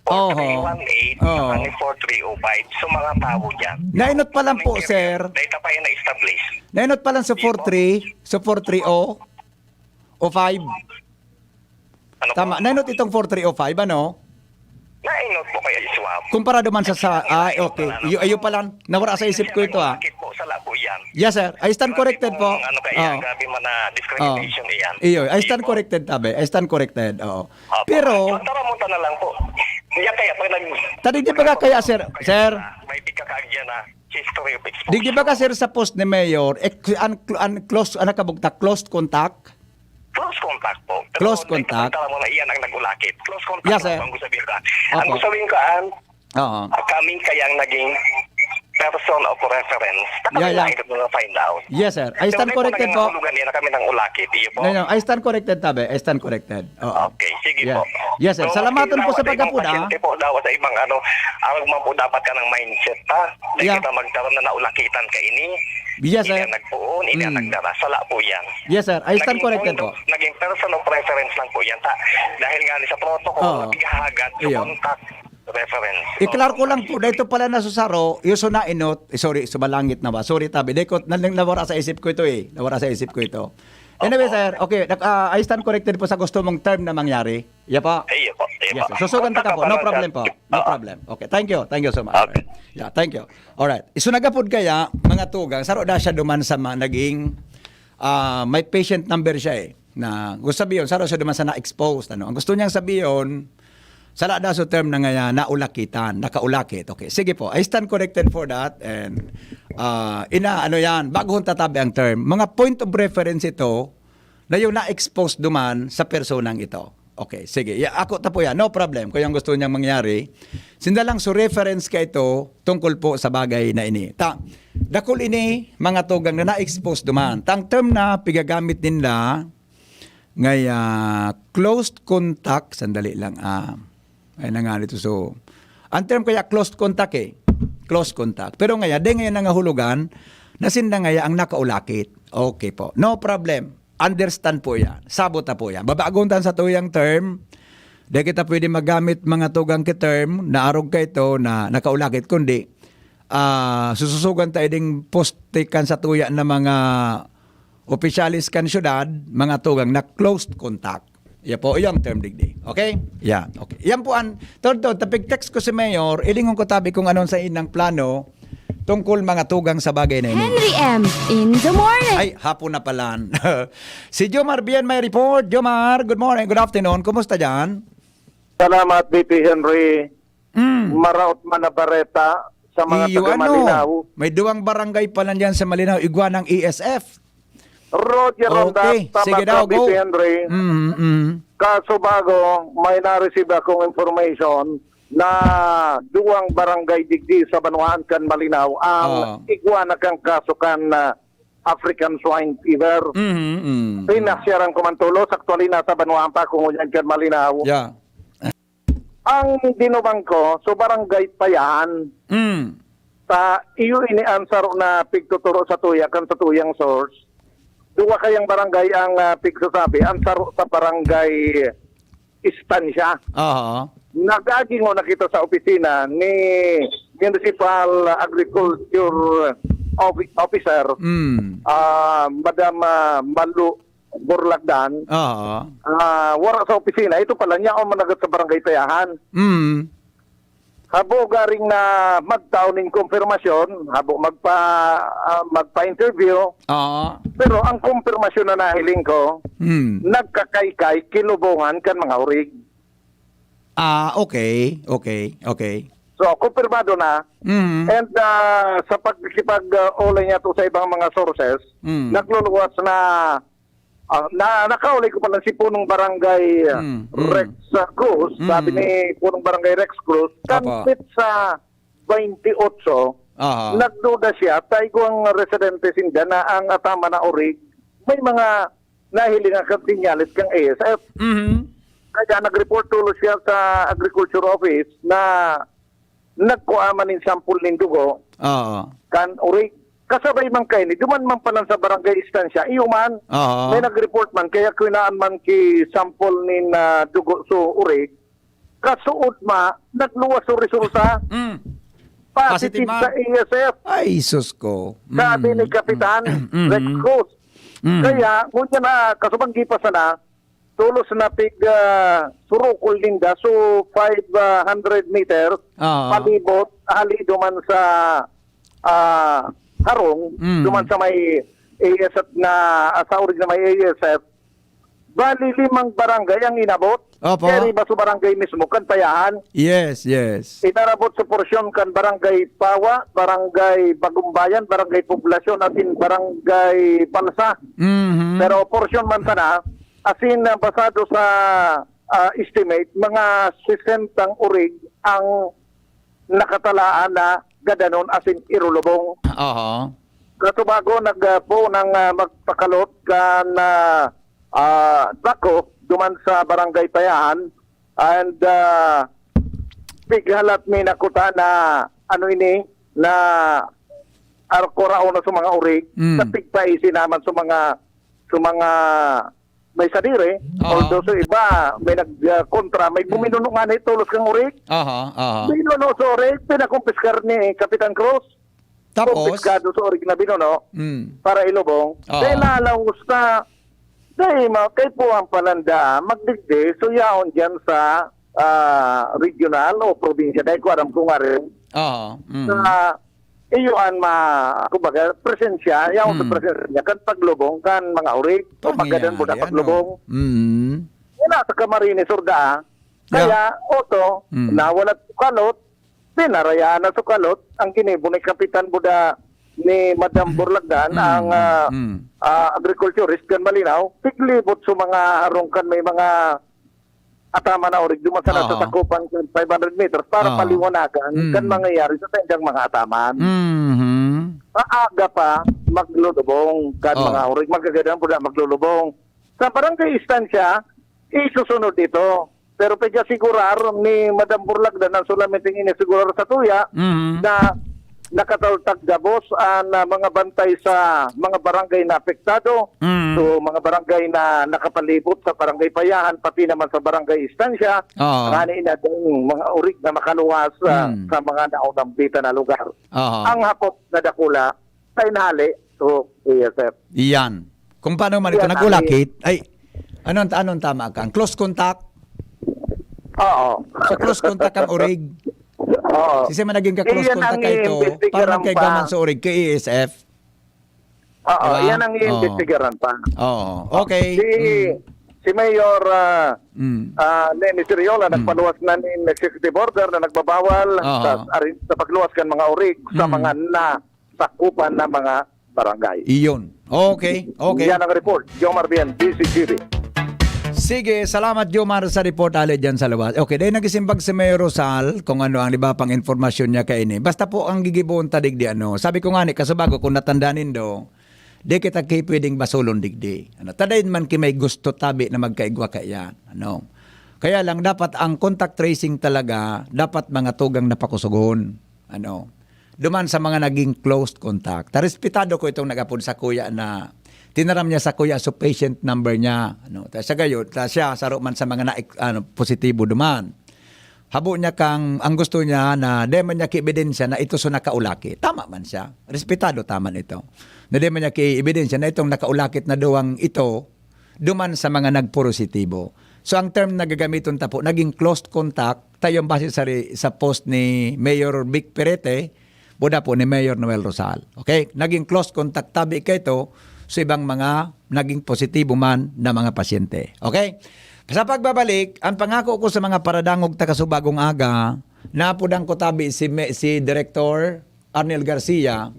Oho. four three one eight, Oo. saka ni four three oh five. So, mga tao dyan. Nainot pa lang po, sir. Data pa yung na-establish. Nainot pa lang sa Di po. four three, sa four three oh, o five. Ano Tama. po? Nainot itong four three oh five, ano? Nainot po kaya iswab. Kumpara naman sa, sa, ay, okay. Iyo, iyo pala. Nawara sa isip ko ito, ah. Sakit po, sala po yan. Yes, sir. I stand corrected po. Kung ano kaya, Oo. grabe man na discrimination Oo. iyan. Iyo, I stand Di po. corrected, tabi. I stand corrected. Oo. Opo. Pero Tara mo na lang po. Yan kaya pag nag- Tadi di ba ka kaya, sir? Sir? May pagkakaagyan na history of exposure. Di, di ba ka, sir, sa post ni Mayor, eh, an-, an-, close, ano ka bugtak? Close contact? Close contact po. Pero Close contact? Tama mo na iyan ang nag-ulakit. Close contact Yes, sir. lang ang gusto sabihin ka. Ang Opo. gusto sabihin ka, an, Oo. ah, kami kayang naging person of reference. Sa Yeah, kanila, yeah. ito na find out. Yes, sir. I stand Pero corrected kung po. nangangahulugan niya na kami nang ulakit, iyo po. No, no. I stand corrected, tabi. I stand corrected. Oo. Okay, sige Yeah. po. Yes, sir. So, Salamaton po sa pagkapod, ah. Pasyente po daw sa ibang ano, ang man po dapat ka ng mindset, ha? Dahil Yeah. kita magkaroon na naulakitan ka ini. Yes, Ini sir. ang nagpuon, ini ang Mm. nagdara. Sala po yan. Yes, sir. I stand Naging corrected point of, po. naging person of reference lang po yan, ta. Dahil nga ni sa protocol, Oo. ihahagat yung Iyo. contact reference. I-klaro ko lang po, dahil ito pala nasusaro, yung suna inot, eh, sorry, sumalangit na ba? Sorry, tabi. Dahil ko, nal-, nawara sa isip ko ito eh. Nawara sa isip ko ito. Anyway, Opo. sir, okay, nag-, ah, I stand corrected po sa gusto mong term na mangyari. Yeah po. Iyo po, iyo Yes, po. sir. Susugan Basta ka po. ka No pa lang, problem sir. po. No Oo. problem. Okay, thank you. Thank you so much, sir. Okay. Yeah, thank you. Alright. Isunagapod kaya, mga tugang, saro na siya duman sa ma-, naging, ah, may patient number siya eh. Na, gusto sabihin, saro siya duman sa na-exposed. Ano? Ang gusto niyang sabihin, sala daw sa term na ngayon, naulakitan, nakaulakit. Okay, sige po. I stand corrected for that. And, ah, ina, ano yan, baguhon tatabi ang term. Mga point of reference ito na yung na-expose duman sa personang ito. Okay, sige. Ya, ako ta po yan. No problem. Kung yung gusto niyang mangyari, sinda lang so reference ka ito tungkol po sa bagay na ini. Ta, dakul ini, mga tugang na na-expose duman. Ta, ang term na pigagamit ninda, ngay, ah, close contact, sandali lang, ah, ay na nga nito. So, ang term kaya close contact eh. Close contact. Pero ngaya, di ngayon nangahulugan na sinda ngaya ang nakaulakit. Okay po. No problem. Understand po yan. Sabot na po yan. Babagon tan sa tuyang term. Di kita pwede magamit mga tugang ki term na arog ka ito na nakaulakit, kundi, ah, sususugan tayo ding poste kan sa tuya na mga opisyalis kan syudad, mga tugang na close contact. Iya po, iyang term digdi. Okay? Yeah, okay. Yan po ang, Tod, Tod, tapig text ko si Mayor, ilingon ko tabi kung anong sa inang plano tungkol mga tugang sa bagay na ini. Henry M in the morning. Ay, hapon na pala. Si Jomar Bien may report. Jomar, good morning, good afternoon. Kumusta dyan? Salamat, B P Henry. Mm. Maraot man na bareta sa mga Iyo, taga ano? Malinaw. May duwang barangay pa lang dyan sa Malinaw, igwa ng E S F. Roger Ronda, Okay, tama sige ka, daw, go. B P Henry. Mm, mm. Kaso bago, may na-receive akong information na duwang barangay digdi sa banwaan kan Malinaw ang Ah. igwa na kan kaso kan, ah, African Swine Fever. Mhm, mm. Pinasyaran ko man tulos, actually, nasa banwaan pa ako ngunyan kan Malinaw. Yeah. Ang dinumang ko, so barangay pa yan. Mm. Sa iyo ini ang saro na pigtuturo sa tuya, kan sa tuyang source. Duwa kayang barangay ang, ah, pigsasabi. Ang saro sa barangay Estancia. Aha. Nag-agi na kita sa opisina ni Municipal Agriculture Offi-, Officer, Mm. ah, Madam, ah, Malu Borlagdan. Aha. Ah, wala sa opisina. Ito pala, niya ang managot sa barangay Tayahan. Mm. Habo garing na magtao ning kumpirmasyon, habo magpa-, ah, magpa-interview. Oo. Pero ang kumpirmasyon na nahiling ko, Hmm. nagkakaykay kilubongan kan mga orig. Ah, okay, okay, okay. So, kumpirmado na. Mm. And, ah, sa pagkikipag-, ah, ulay niya to sa ibang mga sources, Mm. nagluluwas na Ah, na, nakaulay ko pala si Punong Barangay, ah, Mm, mm. Rex, ah, Cruz. Mm. Sabi ni Punong Barangay Rex Cruz, Apo. kanpit sa twenty-eight, Aha. nagduda siya, ta igwang residente sinda na ang ataman na orig, may mga nahiling ang kardinyalis kang A S F. Mhm. Kaya nag-report tulos siya sa Agriculture Office na nagkua man nin sample nin dugo Oo. kan orig. Kasabay man kaini, duman man palan sa barangay istansya, iyo man, Oo. may nag-report man, kaya kinaan man ki sample nin, ah, dugo so orig. Kasuod ma, nagluwas so resulta. Mm. Positive Positive man. sa A S F. Ay, sus ko. Sabi Mm. ni Kapitan Mm. Rex Cruz. Mm. Kaya, ngunyan na, kasubanggi pa sana, tulos na pig, ah, surukol ninda. So, five hundred meters, Ah. palibot, hali duman sa, ah, harong, Mm. duman sa may A S F na, ah, sa orig na may A S F. Bali, limang barangay ang inabot. Opo. Kaya riba sa barangay mismo, kan Payahan. Yes, yes. Inarabot sa porsyon kan Barangay Pawa, Barangay Bagumbayan, Barangay Poblasyon, asin Barangay Balsa. Mhm. Pero porsyon man sana, asin, ah, basado sa, ah, estimate, mga sesentang orig ang nakatalaan na gadanon asin irulubong. Oho. Katubago, nag, ah, po nang, ah, magpakalot kan, ah, ah, bako duman sa Barangay Payahan and, ah, pighalat mi nakuta na ano ini, na arkuraon na sa mga orig, Mm. sa pigpaisi naman sa mga, sa mga may sadiri, Oo. although sa iba, may nag, ah, kontra, may buminuno nga na tulos kang orig. Aha, aha. Binuno sa orig, pinakumpiskar ni Kapitan Cruz. Tapos? Kumpiskado sa orig na binuno Mm. para ilubong. Oo. Then, nalawas na, dahil ma-, kay puwang pananda, magdigdi, so yaon dyan sa, ah, regional o probinsya, dahil ko aram kung nga rin. Oo. Mm. Sa iyo an ma-, kumbaga, presensya, yaon sa Mm. presensya, kan paglubong, kan mga orig, o Pangyayari, pagkadan mo na ano? paglubong. Mm. Wala sa Camarines Sur da, ah. Yeah. Kaya, oto, Mm. nawala sa kalot, pinarayaan na sa kalot, ang ginibo ni Kapitan Buda ni Madam Burlagdan, Mm, ang, mm, ah, mm. ah, agriculturist kan Malinaw, piglibot sa mga harong kan may mga ataman na orig, duman sana sa Oo. sakupan kan five hundred meters para Oo. paliwanagan kan Mm. mangyayari sa saindang mga ataman. Mhm. Maaga pa, maglulubong kan Oo. mga orig, magagadan po na maglulubong. Sa barangay istansya, isusunod ito. Pero pag-asigurar ni Madam Burlagdan ang solamente ini asigurar sa tuya Mhm. na nakataltag gabos ang, ah, mga bantay sa mga barangay na apektado. Mm. So, mga barangay na nakapalibot sa Barangay Payahan, pati naman sa Barangay Istansya, Oo. ngani na ding mga orig na makaluwas, ah, Mm. sa mga naunambitan na lugar. Oo. Ang hapot na dakula, sa inhali, so, A S F. Iyan. Kung paano man ito Iyan, nag-ulakit, ay, anong, anong tama ka? Close contact? Oo. Sa close contact ang orig. Oo. Sisay man naging ka-close Iyan contact ang ka ito, iimbestigaran parang kay pa. Gaman sa orig, kay A S F. Oo, Diba? iyan ang Oo. iimbestigaran pa. Oo. Okay. Si, Mm. si Mayor, ah, Mm. ah, Leni Siriola, Mm. nagpaluwas na nin executive order na nagbabawal Oo. sa, ari-, sa pagluwas kan mga orig sa Mm. mga nasakupan na mga barangay. Iyon. Okay, okay. Yan ang report. Jomar Bien, D C G B. Sige, salamat, Jomar, sa report ali dyan sa luwas. Okay, dahil nagisimbag si Mayor Rosal kung ano ang iba pang informasyon niya kaini. Basta po ang gigibohon ta digdi, ano. Sabi ko nga ni, kasubago, kung natanda nindo, di kita ki pwedeng basulon digdi. Ano, tadayon man ki may gusto tabi na magkaigwa kaiyan. Ano. Kaya lang, dapat ang contact tracing talaga, dapat mga tugang na pakusugon. Ano. Duman sa mga naging close contact. Ta respetado ko itong nag-apod sa kuya na tinaram niya sa kuya so patient number niya. Ano. Ta siya gayon, ta siya saro man sa mga na, ano, positibo duman. Habo niya kang, ang gusto niya na di man niya ki-ebidensya na ito so nakaulaki. Tama man siya. Respetado ta man ito. Na di man niya ki-ebidensya na itong nakaulakit na duwang ito, duman sa mga nagpositibo. So, ang term na gagamiton ta po, naging close contact, tayo ang base sa re-, sa post ni Mayor Vic Perete, buda po ni Mayor Noel Rosal. Okay? Naging close contact tabi kaito sa ibang mga naging positibo man na mga pasyente. Okay? Sa pagbabalik, ang pangako ko sa mga paradangog taga Subagong Aga, napudan ko tabi si Me-, si Director Arnel Garcia,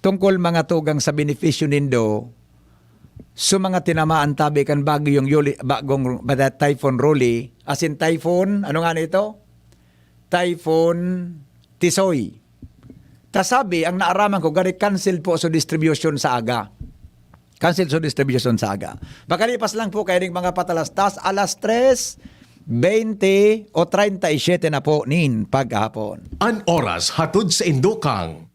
tungkol mga tugang sa benepisyo nindo sa mga tinamaan tabi kan Bagyong Yuli, Bagong, Typhoon Rolly, as in Typhoon, ano nga na ito? Typhoon Tisoy. Kasabi, ang naaraman ko, gari cancel po sa distribution sa aga. Cancel sa distribution sa aga. Pakalipas lang po kaining mga patalastas, alas tres, bente o treinta y siete na po nin paghapon. An oras hatod sa Indokang.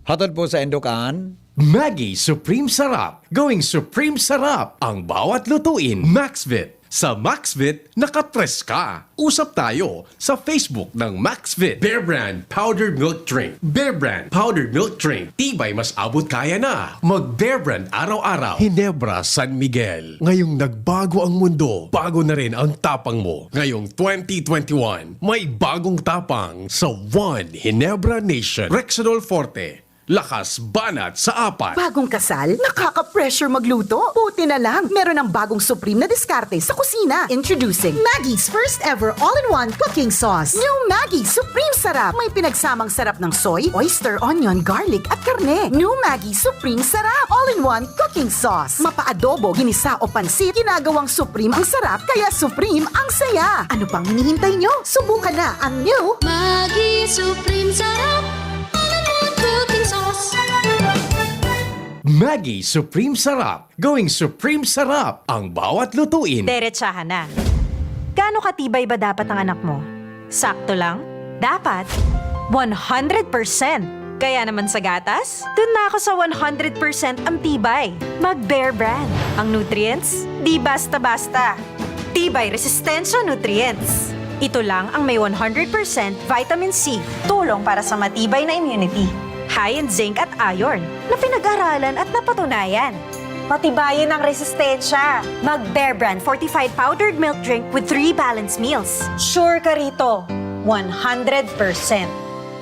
Hatod po sa Indokang. Maggi Supreme Sarap. Going Supreme Sarap ang bawat lutuin. Maxvit. Sa Maxvit, nakapreska. Usap tayo sa Facebook ng Maxvit. Bear Brand Powdered Milk Drink. Bear Brand Powdered Milk Drink. Tibay mas abot kaya na. Mag Bear Brand araw-araw. Hinebra San Miguel. Ngayong nagbago ang mundo, bago na rin ang tapang mo. Ngayong twenty twenty-one, may bagong tapang sa One Hinebra Nation. Rexidol Forte. Lakas banat sa apat. Bagong kasal? Nakaka-pressure magluto? Buti na lang, meron ng bagong Supreme na diskarte sa kusina. Introducing Maggi's first ever all-in-one cooking sauce. New Maggi Supreme Sarap. May pinagsamang sarap ng soy, oyster, onion, garlic, at karne. New Maggi Supreme Sarap. All-in-one cooking sauce. Mapa-adobo, ginisa o pansit, ginagawang Supreme ang sarap, kaya Supreme ang saya. Ano pang hinihintay nyo? Subukan na ang new Maggi Supreme Sarap. All-in-one cooking sauce. Maggi Supreme Sarap. Going Supreme Sarap ang bawat lutuin. Derechahan na. Gaano katibay ba dapat ang anak mo? Sakto lang? Dapat one hundred percent. Kaya naman sa gatas, dun na ako sa one hundred percent ang tibay. Mag Bear Brand. Ang nutrients, di basta-basta. Tibay Resistensya Nutrients. Ito lang ang may one hundred percent vitamin C, tulong para sa matibay na immunity. High in zinc at iron, na pinag-aralan at napatunayan. Patibayin ang resistensya. Mag Bear Brand fortified powdered milk drink with three balanced meals. Sure ka rito, one hundred percent.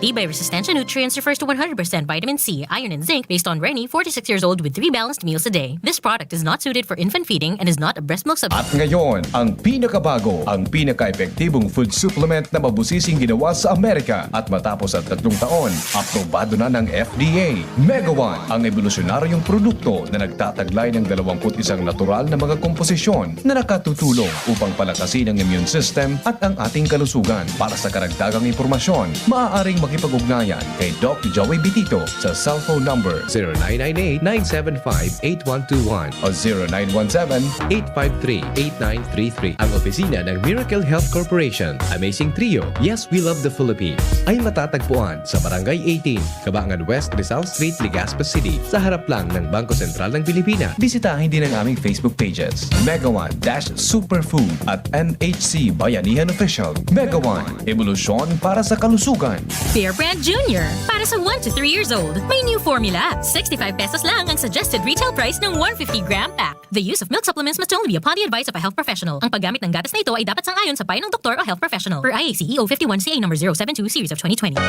Tibay Resistensya Nutrients refers to one hundred percent vitamin C, iron, and zinc based on Reni, forty-six years old, with three balanced meals a day. This product is not suited for infant feeding and is not a breast milk substitute. At ngayon, ang pinakabago, ang pinaka-epektibong food supplement na mabusising ginawa sa Amerika. At matapos ang tatlong taon, aprobado na ng F D A. Megawan, ang ebolusyonaryong produkto na nagtataglay ng dalawampu't isang natural na mga komposisyon na nakatutulong upang palakasin ang immune system at ang ating kalusugan. Para sa karagdagang impormasyon, maaaring makipag-ugnayan kay Doc Joey Bitito sa cellphone number zero nine nine eight, nine seven five, eight one two one o zero nine one seven, eight five three, eight nine three three. Ang opisina ng Miracle Health Corporation, Amazing Trio, Yes, We Love the Philippines, ay matatagpuan sa Barangay eighteen, Kabangan West, Rizal Street, Legazpi City, sa harap lang ng Bangko Sentral ng Pilipinas. Bisitahin din ang aming Facebook pages, Megawan dash Superfood at N H C Bayanihan Official. Megawan, ebolusyon para sa kalusugan. Bear Brand Junior, para sa one to three years old. May new formula. Sixty-five pesos lang ang suggested retail price ng one fifty gram pack. The use of milk supplements must only be upon the advice of a health professional. Ang paggamit ng gatas na ito ay dapat sang-ayon sa payo ng doktor o health professional. Per I A C E O fifty-one C A number zero seven two series of twenty twenty.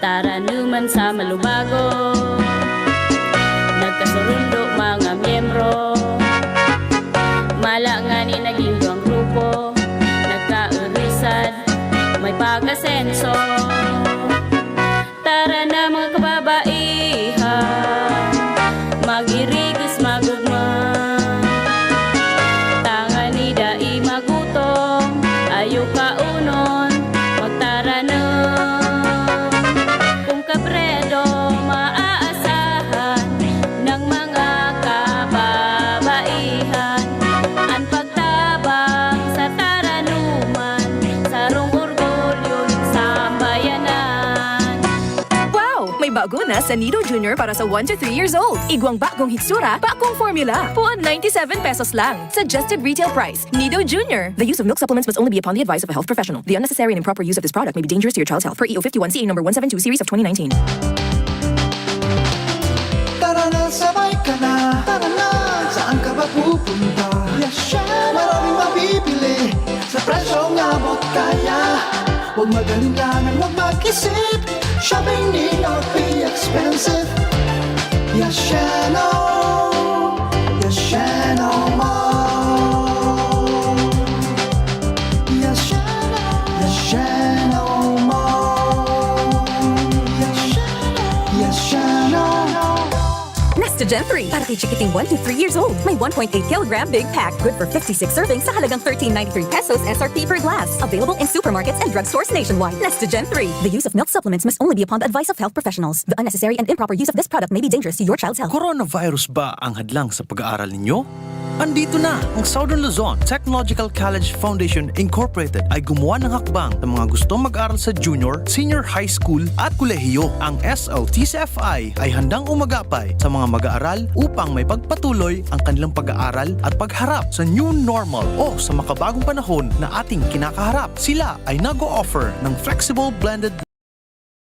Taranuman sa Malubago, nagkasurundo mga miyembro. Mala ngani naging duwang grupo, nagkaurusad, may pag-asenso. Tara na, mga kababaihan, mag-irigos, mag-ugma. Tanganing dai magutom, ayo kaunon, magtaranom. Kun Kabredo maaasahan ng mga kababaihan, an pagtabang sa taranuman, sarong orgulyo nin sambayanan. Wow! May bago na sa Nido Junior para sa one to three years old. Igwang bagong hitsura, bagong formula. Puon ninety-seven pesos lang. Suggested retail price. Nido Junior. The use of milk supplements must only be upon the advice of a health professional. The unnecessary and improper use of this product may be dangerous to your child's health. Per E O fifty-one C A number one seven two series of twenty nineteen. Tara na, sabay ka na. Tara na, saan ka ba pupunta? Yasha! Maraming mabibili sa presyong abot kaya. Huwag mag-alinlangan, huwag mag-isip. Shopping need not be expensive. Yashano, Yashano Mall. Yashano, Yashano Mall. Yashano, Yashano. Next Gen three, para kay chikiting one to three years old. May one point eight kilogram big pack. Good for fifty-six servings sa halagang thirteen ninety-three pesos S R P per glass. Available in supermarkets and drugstores nationwide. Nestogen three. The use of milk supplements must only be upon the advice of health professionals. The unnecessary and improper use of this product may be dangerous to your child's health. Coronavirus ba ang hadlang sa pag-aaral ninyo? Andito na ang Southern Luzon Technological College Foundation Incorporated ay gumawa ng hakbang sa mga gustong mag-aral sa junior, senior high school at kolehiyo. Ang S L T C F I ay handang umagapay sa mga mag-aaral upang may pagpatuloy ang kanilang pag-aaral at pagharap sa new normal o sa makabagong panahon na ating kinakaharap. Sila ay nag-o-offer ng flexible blended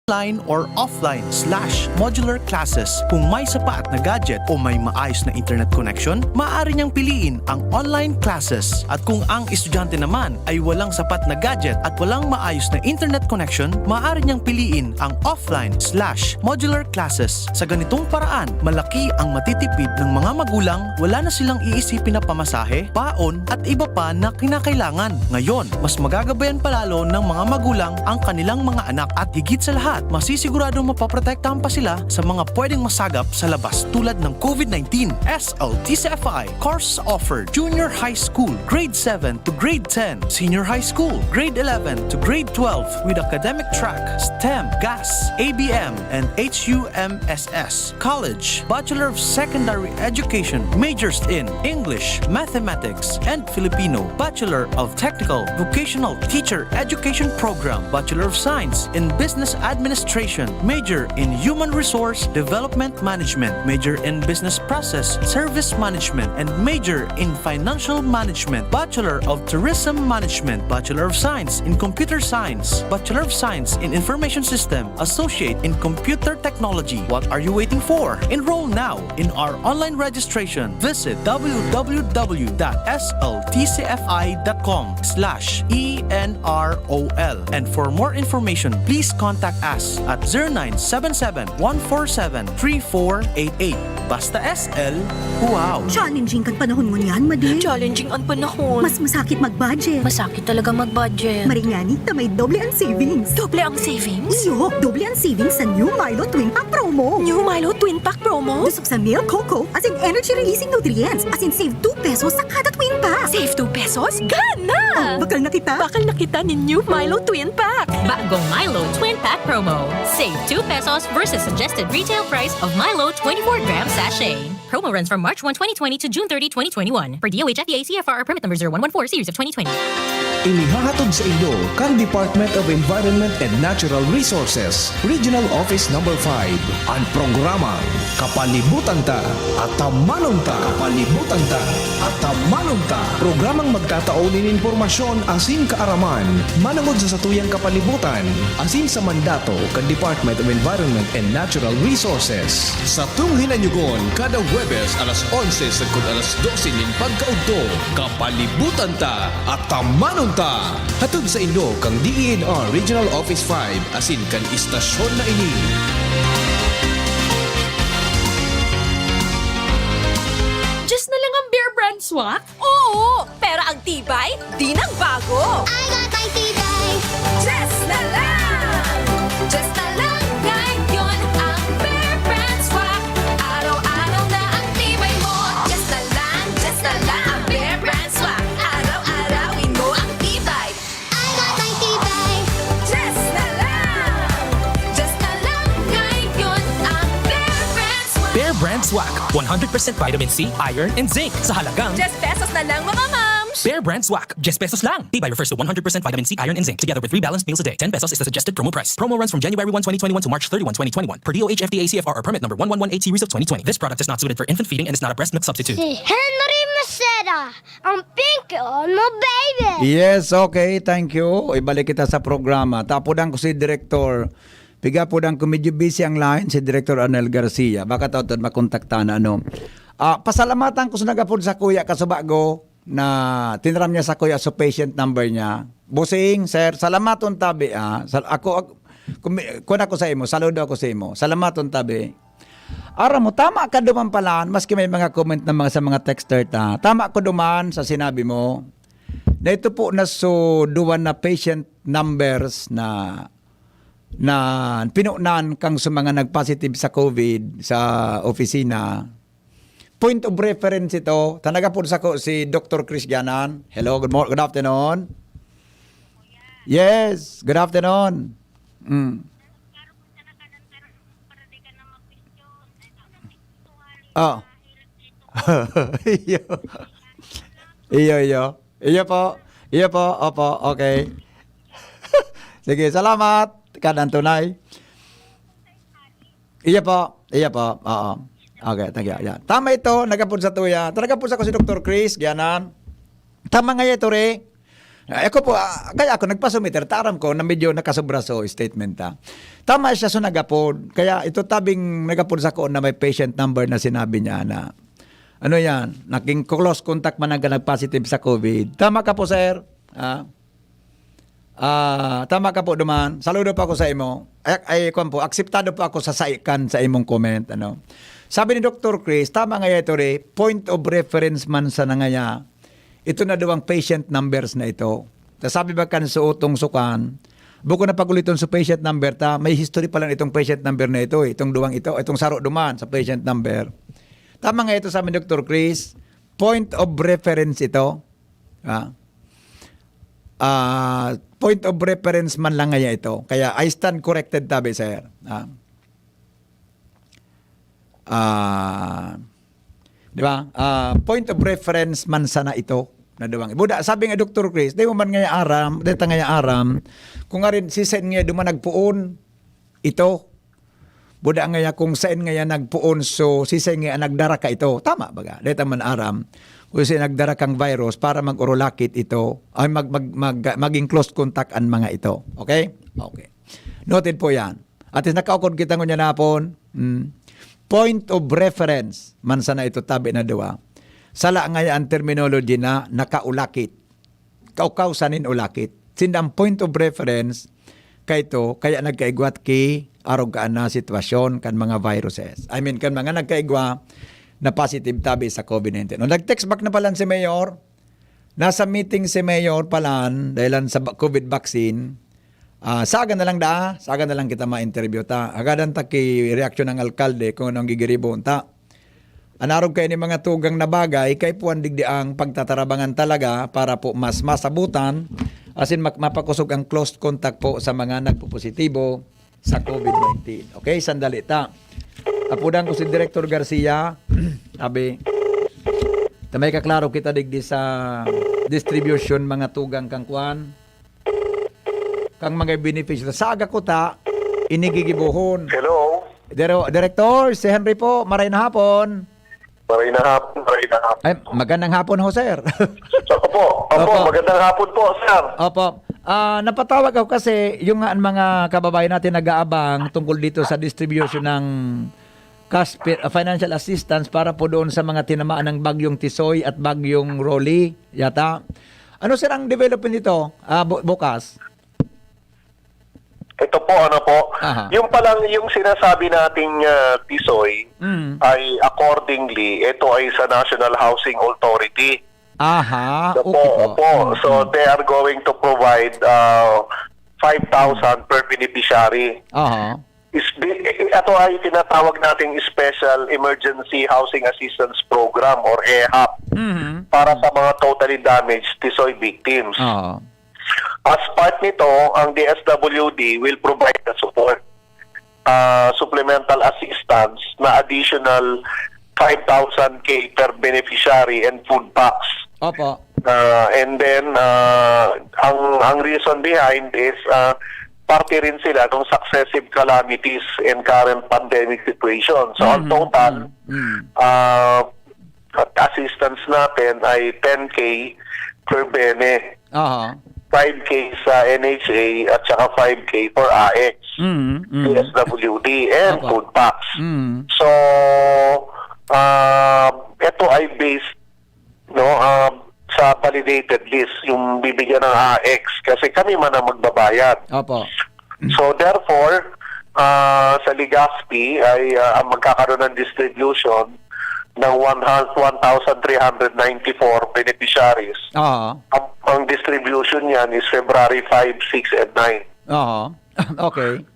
online or offline slash modular classes. Kung may sapat na gadget o may maayos na internet connection, maaari niyang piliin ang online classes. At kung ang estudyante naman ay walang sapat na gadget at walang maayos na internet connection, maaari niyang piliin ang offline slash modular classes. Sa ganitong paraan, malaki ang matitipid ng mga magulang, wala na silang iisipin na pamasahe, paon at iba pa na kinakailangan. Ngayon, mas magagabayan palalo ng mga magulang ang kanilang mga anak at higit sa lahat, masisiguradong mapoprotektahan pa sila sa mga pwedeng masagap sa labas tulad ng COVID nineteen. S L T C F I course offered: Junior High School, Grade seven to Grade ten, Senior High School, Grade eleven to Grade twelve, with academic track, STEM, GAS, A B M, and H U M S S. College, Bachelor of Secondary Education, majors in English, Mathematics, and Filipino, Bachelor of Technical Vocational Teacher Education Program, Bachelor of Science in Business Administration, major in Human Resource Development Management, major in Business Process Service Management, and major in Financial Management, Bachelor of Tourism Management, Bachelor of Science in Computer Science, Bachelor of Science in Information System, Associate in Computer Technology. What are you waiting for? Enroll now in our online registration. Visit w w w dot s l t c f i dot com slash e n r o l. And for more information, please contact us at zero nine seven seven, one four seven, three four eight eight. Basta S L, wow! Challenging kan panahon ngunyan, Madi. Challenging ang panahon. Mas masakit mag-budget. Masakit talaga mag-budget. Maringani ta may doble ang savings. Doble ang savings? Iyo, doble ang savings sa New Milo Twin Pack Promo. New Milo Twin Pack Promo? Busog sa milk, cocoa, as in energy-releasing nutrients, as in save two pesos sa kada twin pack. Save two pesos? Gana! Bakal na kita. Bakal na kita nin New Milo Twin Pack. Bagong Milo Twin Pack Promo. Save two pesos versus suggested retail price of Milo twenty-four gram sachet. Promo runs from March one, twenty twenty to June thirty, twenty twenty-one. Per D O H F D A C F R or permit number zero one one four series of twenty twenty. Inihahatod sa inyo kan Department of Environment and Natural Resources, Regional Office Number five, an programang Kapalibutan Ta, Atamanon Ta. Kapalibutan Ta, Atamanon Ta. Programang magtatao nin impormasyon asin kaaraman manongod sa satuyang kapalibutan asin sa mandato kan Department of Environment and Natural Resources. Satong hinanyugon kada Huwebes alas onse sagkod alas dose nin pagkaudto, Kapalibutan Ta, Atamanon Ta. Hatod sa inyo kan D E N R Regional Office five asin kan istasyon na ini. Just na lang ang Bear Brand Swak? Oo! Pero ang tibay, di nagbago! I got my tibay. Just na lang! Just na lang ngayon ang Bear Brand Swak. Araw-araw na ang tibay mo. Just na lang, just na lang ang Bear Brand Swak. Araw-arawin mo ang tibay. I got my tibay. Just na lang! Just na lang ngayon ang Bear Brand Swak. Bear Brand Swak, one hundred percent vitamin C, iron, and zinc sa halagang Just pesos na lang, mga mams! Bear Brand Swak, just pesos lang. Tibay refers to one hundred percent vitamin C, iron, and zinc, together with three balanced meals a day. Ten pesos is the suggested promo price. Promo runs from January one, twenty twenty-one to March thirty-one, twenty twenty-one, per D O H F D A C F R or permit number one one one eight series of twenty twenty. This product is not suited for infant feeding and is not a breast milk substitute. Si Henry Maceda, ang pinky on mo, baby. Yes, okay, thank you. Ibalik kita sa programa. Tapudan ko si Director. Piga po dan ko medyo busy ang line, si Director Arnel Garcia. Baka taon makontakta na, ano. Ah, pasalamatan ko sa nagapod sa kuya kasubago na tinaram niya sa kuya sa patient number niya. Busing, sir, salamaton tabi, ah. Sal- ako, ako, kumi- kun ako sa imo, saludo ako sa imo. Salamaton tabi. Aram mo, tama ka duman pala, maski may mga comment ng mga sa mga texter ta. Tama ko duman sa sinabi mo na ito po na so duwan na patient numbers na na pinunan kang sa mga nagpositive sa COVID sa opisina. point of reference ito. Ta nagapod sako si Doctor Chris Gianan. Hello, good mor-, good afternoon. Yes, good afternoon. Mm. Oh. Iyo. Iyo, iyo. Iyo po. Iyo po. Opo, okay. Sige, salamat. Kadan tunay. Iyo po. Iyo po. Oo. Okay, thank you. Yan. Tama ito, nagapod sa tuya. Nagapod sa ko si Doctor Chris, Gianan. Tama nga ito, re. Ay, ako po, ah, kaya ako nagpasumiter, ta aram ko na medyo nakasobra so statement, ah. Tama siya, so nagapod. Kaya ito tabing nagapod sa ko na may patient number na sinabi niya na, ano yan, naging close contact man ang nag-positive sa COVID. Tama ka po, sir. Ah, ah, tama ka po, duman. Saludo po ako sa imo. Ay, ay, kwan po, akseptado po ako sa saikan sa imong comment, ano. Sabi ni Doctor Chris, tama nga ito, re, point of reference man sa nangaya. Ito na daw ang patient numbers na ito. Ta sabi ba kan suotong sukan, buko na pag-uliton sa patient number ta, may history pa lang itong patient number na ito, eh. Itong duwang ito, itong saro duman sa patient number. Tama nga ito sa amin, Doctor Chris. Point of reference ito. Ah. Ah, point of reference man lang ngaya ito. Kaya I stand corrected tabi, sir. Ah. Ah, di ba? Ah, point of reference man sana ito na duwang. Buda, sabi nga Doctor Chris, di mo man ngaya aram, di ta ngaya aram, kung arin, si Sen nga duman nagpoon ito. Buda ngaya kung saen ngaya nagpoon, so si Sen nga nagdara ka ito. Tama baga? Di ta man aram. Kung siya nagdara kang virus para mag-urulakit ito, ay mag, mag, mag, maging close contact ang mga ito. Okay? Okay. Noted po yan. At least nakaukod kita ngunyan hapon. Mm. Point of reference man sana ito tabi na duwa. Sala ngaya ang terminology na nakaulakit. Kaukaw sa nin ulakit. Sinda ang point of reference, kaito, kaya nagkaigwat ki arog kaan na sitwasyon kan mga viruses. I mean, kan mga nagkaigwa na positive tabi sa COVID nineteen. O, nag-text back na pala si Mayor. Nasa meeting si Mayor palan dahilan sa ba-, COVID vaccine. Ah, saga na lang da, saga na lang kita ma-interview ta. Agadan ta ki reaksyon ng alkalde kung anong gigiribo unta. An arog kaini mga tugang na bagay, kaipuhan digdi ang pagtatarabangan talaga para po mas masabutan, asin mak-, mapakosog ang close contact po sa mga nagpopositibo sa COVID nineteen. Okay, sandali ta. Apudan ko si Director Garcia. Abi, ta may kaklaro kita digdi sa distribution, mga tugang kang kwan. Kang mga benepisyo. Saga ko ta, inigigibohon. Hello? Dero-, Director, si Henry po, maray na hapon. Maray na hapon, maray na hapon. Ay, magandang hapon ho, sir. Opo, opo, Opo. Magandang hapon po, sir. Opo. Ah, napatawag ako kasi yung nga mga kababayan natin nag-aabang tungkol dito sa distribution ng cash pi-, ah, financial assistance para po doon sa mga tinamaan ng Bagyong Tisoy at Bagyong Rolly, yata. Ano, sir, ang development nito, ah, bu-, bukas? Ito po, ano po, Aha. yung palang, yung sinasabi nating, ah, Tisoy Mm. ay accordingly, ito ay sa National Housing Authority. Aha, Opo, okay po. opo. Mm, So, mm. they are going to provide, ah, five thousand per beneficiary. Aha. Is, di, ito ay tinatawag nating Special Emergency Housing Assistance Program or ehap Mhm. para sa mga totally damaged Tisoy victims. Oo. As part nito, ang D S W D will provide the support, ah, supplemental assistance na additional five thousand K per beneficiary and food packs. Opo. Ah, and then, ah, ang, ang reason behind is, ah, parte rin sila ng successive calamities and current pandemic situation. So, ang Mhm. total, Mm. Mm. ah, at assistance natin ay ten K per bene, Aha. five K sa N H A at saka five K for A I C S, Mm, mm. D S W D, and Opo. food packs. Mm. So, ah, ito ay based, no, ah, sa validated list, yung bibigyan ng A I C S, kasi kami man ang magbabayad. Opo. So, therefore, ah, sa Legazpi ay, ah, ang magkakaroon ng distribution ng one hun-, one thousand three hundred ninety-four beneficiaries. Oo. Ang, ang distribution niyan is February five, six, and nine. Oo. Okay.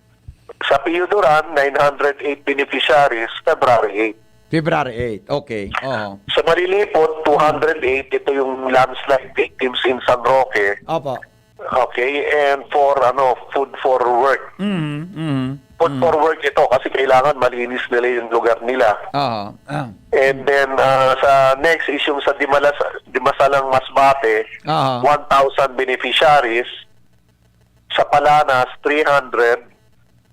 Sa Pio Duran, nine hundred eight beneficiaries, February eight. February eight. Okay. Oho. Sa Malilipot, two hundred eight, ito yung landslide victims in San Roque. Opo. Okay, and for ano, food for work. Mm-hmm. Mm-hmm. Food mm-hmm. for work ito kasi kailangan malinis nila yung lugar nila. Aha. Ah. And then uh, sa next is yung sa Dimalas, Dimasalang Masbate, Aha. one thousand beneficiaries. Sa Palanas, three hundred.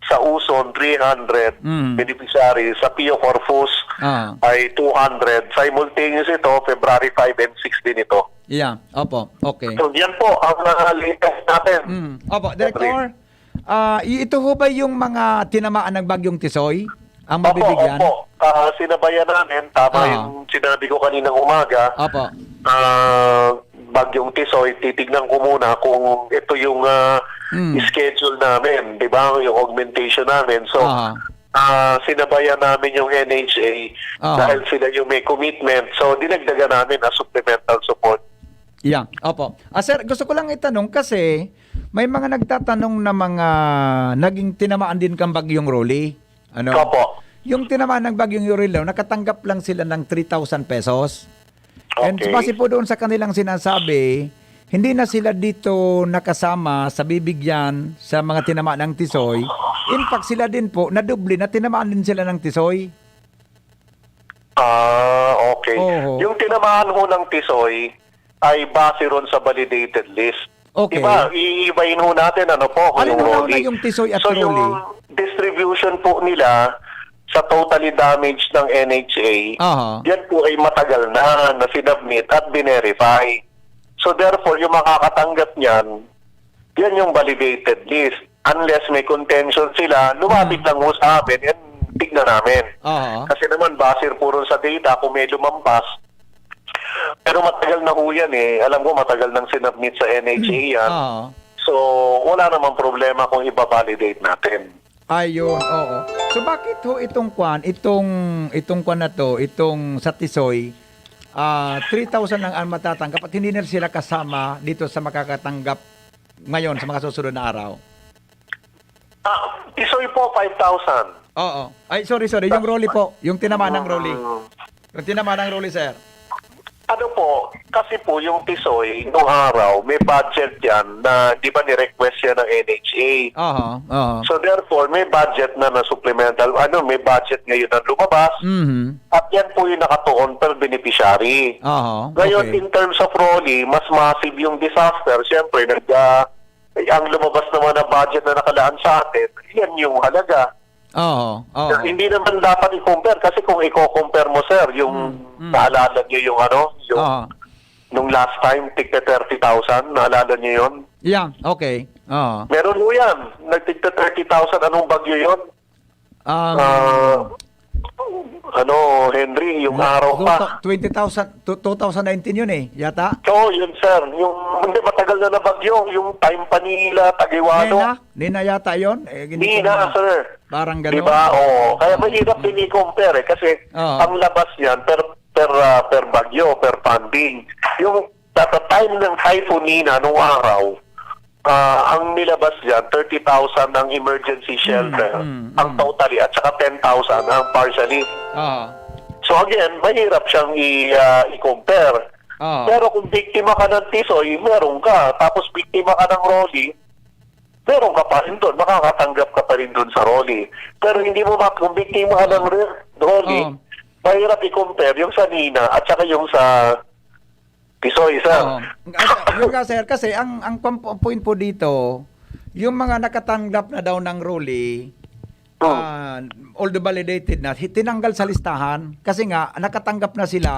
Sa Uson, three hundred mm. beneficiaries. Sa Pio Corpus ah. ay two hundred. Simultaneous ito, February five and six din ito. Yeah, opo. Okay. So, yan po ang uh, latest natin. Mm. Opo, Director, uh, ito ho ba yung mga tinamaan ng Bagyong Tisoy? Ang mabibigyan? Opo, opo. Uh, sinabayan namin, tama uh-huh. yung sinabi ko kaninang umaga. Opo. Uh, Bagyong Tisoy, titignan ko muna kung ito yung uh, mm. schedule namin, di ba? Yung augmentation namin. So, uh-huh. uh, sinabayan namin yung N H A uh-huh. dahil sila yung may commitment. So, dinagdagan namin ang supplemental support. Yeah, opo. Ah, sir, gusto ko lang itanong kasi may mga nagtatanong na mga naging tinamaan din kang Bagyong Rolly. Ano? Opo. Yung tinamaan ng Bagyong Yoril, no, nakatanggap lang sila ng three thousand pesos. And okay. Base po doon sa kanilang sinasabi, hindi na sila dito nakasama sa bibigyan sa mga tinamaan ng tisoy. In fact, sila din po, nadoble na tinamaan din sila ng tisoy. Ah, okay. Oho. Yung tinamaan ho ng tisoy ay base ron sa validated list. Okay. Diba, iibahin ho natin, ano po, kung Alin yung ho na Rolly. Yung tisoy at So, Rolly? Yung distribution po nila sa totally damaged ng N H A, Aha. yan po ay matagal na na sinubmit at binerify. So, therefore, yung makakatanggap niyan, yan yung validated list. Unless may contention sila, lumapit hmm. lang ho sa amin and tignan namin. Aha. Kasi naman, basir puro sa data, kung may lumampas, pero matagal na ho yan eh. Alam ko matagal nang sinubmit sa N H A yan. Oo. So, wala namang problema kung ibabalidate natin. Ayun, oo. So bakit ho itong kwan, itong itong kwan na to, itong sa Tisoy, ah three thousand lang ang matatanggap at hindi na sila kasama dito sa makakatanggap ngayon sa mga susunod na araw? Ah, Tisoy po, five thousand. Oo. Ay, sorry, sorry. Yung Rolly po. Yung tinamaan ng Rolly. Mm. Yung tinamaan ng Rolly, sir. Ano po, kasi po yung Tisoy, nung araw, may budget yan na, di ba, ni-request yan ng N H A. Aha, aha. So therefore, may budget na na supplemental, ano, may budget ngayon na lumabas. Mhm. At yan po yung nakatuon per beneficiary. Aha, Ngayon, okay. in terms of Rolly, mas massive yung disaster. Siyempre, nag, ah, ang lumabas naman na budget na nakalaan sa atin, yan yung halaga. Oo, oo. Hindi naman dapat i-compare kasi kung i-compare mo, sir, yung mm, mm. naalala niyo yung ano, yung Oo. nung last time, tigte thirty thousand, naalala niyo yun? Yeah, okay. Oo. Meron mo yan, nagtigte thirty thousand, anong bagyo yun? Um, uh, ano, Henry, yung araw pa. twenty thousand, two thousand nineteen yun eh, yata? Oo, yun, sir. Yung, hindi, matagal na na bagyo. Yung time pa nila, Tagiwano. Nina? Nina yata yun? Eh, hindi ko Nina, na- sir. Parang ganun. Di ba? Oo. Kaya mahirap din i-compare eh. Kasi Oo. ang labas niyan, per, per, ah, per bagyo, per funding. Yung sa time ng Typhoon Nina nung araw, ah, ang nilabas dyan, thirty thousand ang emergency shelter, mm, mm. ang totally, at saka ten thousand ang partially. Ah. So again, mahirap siyang i, ah, i-compare. Ah. Pero kung biktima ka ng Tisoy, meron ka. Tapos biktima ka ng Rolly, meron ka pa rin doon. Makakatanggap ka pa rin doon sa Rolly. Pero hindi mo ma-, kung biktima ka ng Re-, Rolly, Ah. mahirap i-compare yung sa Nina at saka yung sa Tisoy, sir. Oo. Ang, ang, yun nga, sir, kasi ang, ang pam-, point po dito, yung mga nakatanggap na daw ng Rolly, Hmm. ah, although validated na, hi-, tinanggal sa listahan kasi nga nakatanggap na sila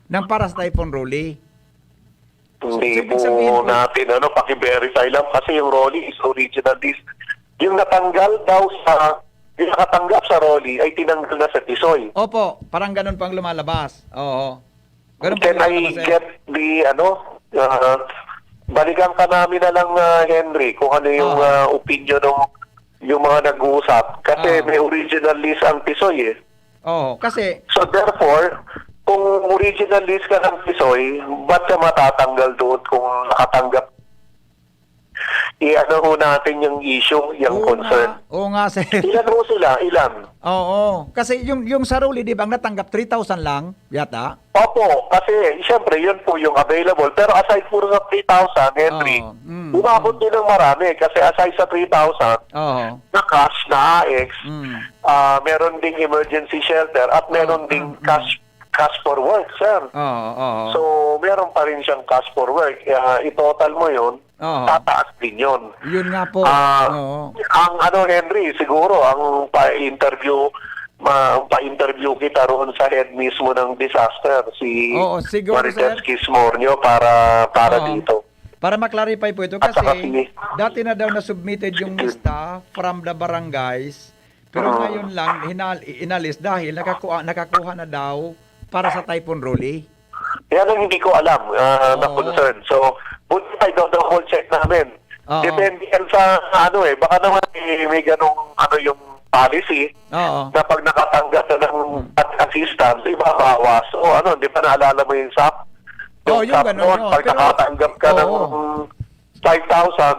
ng para sa Typhoon Rolly. Hindi So, ibig po sabihin po natin, ano, paki-verify lang kasi yung Rolly is original list. Yung natanggal daw sa, yung nakatanggap sa Rolly ay tinanggal na sa Tisoy. Opo, parang ganun pang lumalabas. Oo. Ganun Can I get the, ano, uh, balikan ka namin na lang, uh, Henry, kung ano yung uh, opinion ng yung mga nag-uusap. Kasi uh, may original list ang Tisoy eh. Oo, kasi... So therefore, kung original list ka ng Tisoy, ba't ka matatanggal doon kung nakatanggap i-ano ho natin yung issue, yung Oo concern. nga, oo nga, sir. Ilan ho sila? Ilan? Oo. Kasi yung, yung sa Ruli, di ba, ang natanggap, three thousand lang yata? Opo, kasi siyempre, yun po yung available. Pero aside po sa three thousand, Henry, Oo, mm, umabot mm. din ng marami. Kasi aside sa three thousand, Oo. na cash, na A X, Mm. ah, meron ding emergency shelter at meron Oo, ding mm, mm. cash, cash for work, sir. Oo, oo. So, meron pa rin siyang cash for work. Ah, i-total mo yun, Oo. tataas din yun. Yun nga po. Ah, Oo. ang ano, Henry, siguro, ang pa-interview, ma-, ang pa-interview kita roon sa head mismo ng disaster, si Oo, siguro, Marites sir. Quismornio para, para Oo. dito. Para ma-clarify po ito, At saka kasi si dati na daw na-submitted yung lista from the barangays, pero Oo. ngayon lang, hinal-, inalis dahil nakakuha, nakakuha na daw para sa Typhoon Ruli. Yan ang hindi ko alam, ah, na Oo. concern. So, buti pa, i-double check namin. Oo. Depende yan sa, ano eh, baka naman eh, may ganong, ano, yung policy Oo. na pag nakatanggap na ng Hmm. assistance, ibabawas. O ano, di ba naalala mo yung SAP? Oh, Yung yung SAP ganun, noon, no? pag Pero, nakatanggap ka ng oo. five thousand,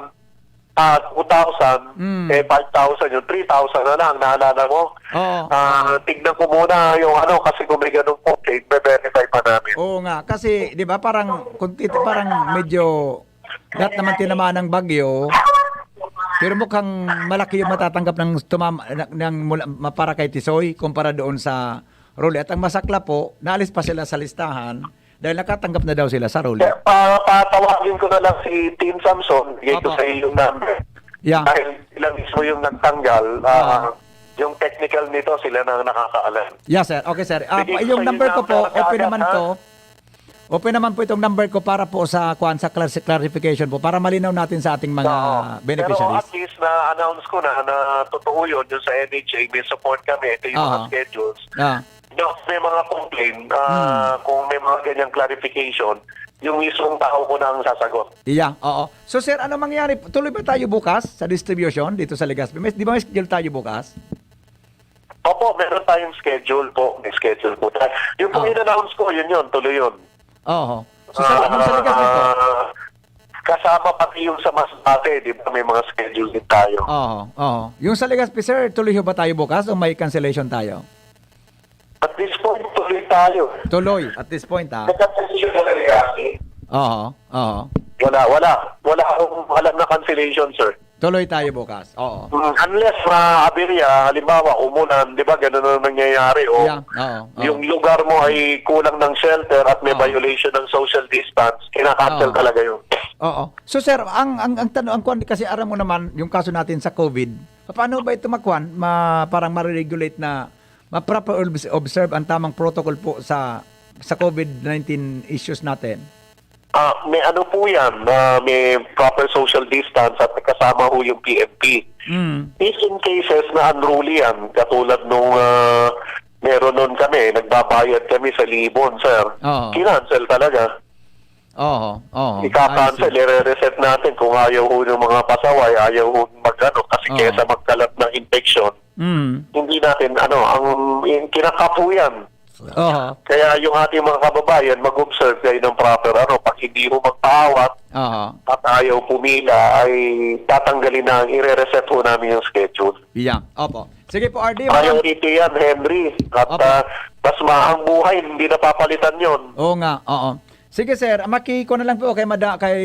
ah, two thousand, Mm. eh, five thousand, yung three thousand na lang, naalala mo? Oo, Ah, oo. tignan ko muna yung ano, kasi kung may ganung complaint, be-verify pa namin. Oo nga, kasi, di ba, parang, kung tit-, parang medyo lahat naman tinamaan ng bagyo, pero mukhang malaki yung matatanggap ng tumama-, ng, ng mula, ma-, para kay Tisoy kumpara doon sa Ruli. At ang masaklap po, naalis pa sila sa listahan dahil nakatanggap na daw sila sa Ruli. Kaya pa-, patawagin ko na lang si Team Samson, bigay ko Opo. sa iyo yung number. Yeah. Dahil sila mismo yung nagtanggal, ah, Oo. yung technical nito, sila na ang nakakaalam. Yes, sir. Okay, sir. Ah, Bigay ko yung sa iyo number ko po, number open kaagad, naman ha? to. Open naman po itong number ko para po sa, kuwan, sa clar-, clarification po, para malinaw natin sa ating mga Oo. Pero beneficiaries. at least na-announce ko na, na totoo yun, yung sa N H A, may support kami, ito yung mga Oo. schedules. Ah. No, may mga complaint, ah, Hmm. kung may mga ganyang clarification, yung mismong tao ko na ang sasagot. Yeah, oo. So, sir, ano mangyari? Tuloy ba tayo bukas sa distribution dito sa Legazpi? May, di ba may schedule tayo bukas? Opo, meron tayong schedule po. May schedule po tayo. Yung pong Oo. in-announce ko, yun yun. Tuloy yun. Oo. So, sa, Ah, yung sa Legazpi po? ah, kasama pati yung sa Masbate, di ba? May mga schedule din tayo. Oo, oo. Yung sa Legazpi, sir, tuloy ho ba tayo bukas o may cancellation tayo? At this point, tuloy tayo. Tuloy, at this point, ah. May cancellation na sa Legazpi? Oo, oo. Wala, wala. Wala akong alam na cancellation, sir. Tuloy tayo bukas. Oo. Mm, unless maaberya, halimbawa, umulan, di ba, ganun ang nangyayari, o Yeah, oo, oo. yung lugar mo ay kulang ng shelter at may Oo. violation ng social distance, kinakancel Oo. talaga yun. Oo. So, sir, ang, ang, ang tanong, ang kwan, kasi aram mo naman, yung kaso natin sa COVID, paano ba ito makwan? Ma-, parang ma-regulate na ma-proper obs-, observe ang tamang protocol po sa, sa COVID nineteen issues natin? Ah, may ano po yan, ah, may proper social distance at kasama ho yung P N P. Mm. If in cases na unruly yan, katulad nung, ah, meron nun kami, nagbabayad kami sa Libon, sir. Oo. Kinancel talaga. Oo, oo. Ika-cancel, I see. ire-reset natin kung ayaw ho ng mga pasaway, ayaw ho mag-ano, kasi Oo. kesa magkalat ng infection, Mm. hindi natin, ano, ang, yung kinakapo yan. Oho. Kaya yung ating mga kababayan, mag-observe kayo ng proper, ano, pag hindi ho magpaawat Oho. at ayaw pumila, ay tatanggalin na, ire-reset ho namin yung schedule. Yeah, opo. Sige po, R D, maraming Priority yan, Henry. At, Opo. ah, mas maang buhay, hindi napapalitan yon. Oo nga, oo. Sige, sir, makiko na lang po kay Mada-, kay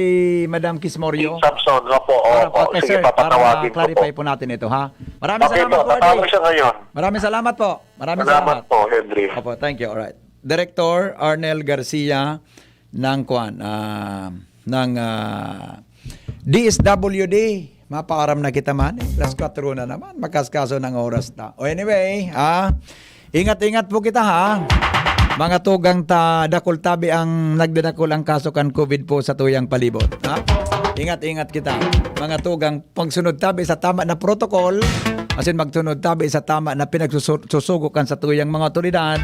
Madam Kismorio. Samson, opo, Para opo. po, okay, Sige, sir, para papatawagin ko ma-clarify po. po natin ito, ha? Maraming Okay salamat po, po, R D. tatawag siya ngayon. Maraming salamat po. Maraming Salamat salamat. po, Henry. Opo, thank you. Alright. Director Arnel Garcia ng kwan, ah, ng, ah, D S W D. Mapaaram na kita man, eh. Alas kwatro na naman. Makaskaso ng oras na. O anyway, ah, ingat-ingat po kita, ha. Mga tugang ta, dakul tabi ang nagdadakul ang kaso kan COVID po sa tuyang palibot, ha? Ingat-ingat kita. Mga tugang, pagsunod tabi sa tama na protocol, asin magsunod tabi sa tama na pinagsusu-, susugo kan sa tuyang mga otoridad,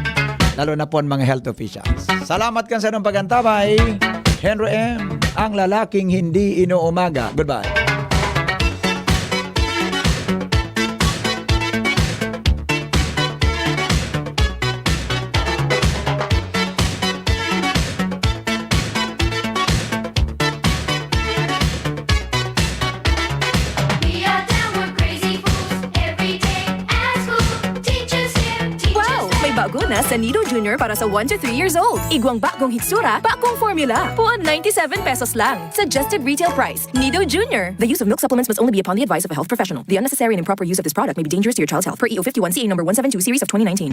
lalo na po ang mga health officials. Salamat kan sa inyong pag-antabay. Henry M, ang lalaking hindi inuumaga. Goodbye. Laguna sa Nido Junior para sa one to three years old. Igwang bagong hitsura, bagong formula. Puon ninety-seven pesos lang. Suggested retail price. Nido Junior. The use of milk supplements must only be upon the advice of a health professional. The unnecessary and improper use of this product may be dangerous to your child's health. Per E O fifty-one C A number one seven two series of twenty nineteen.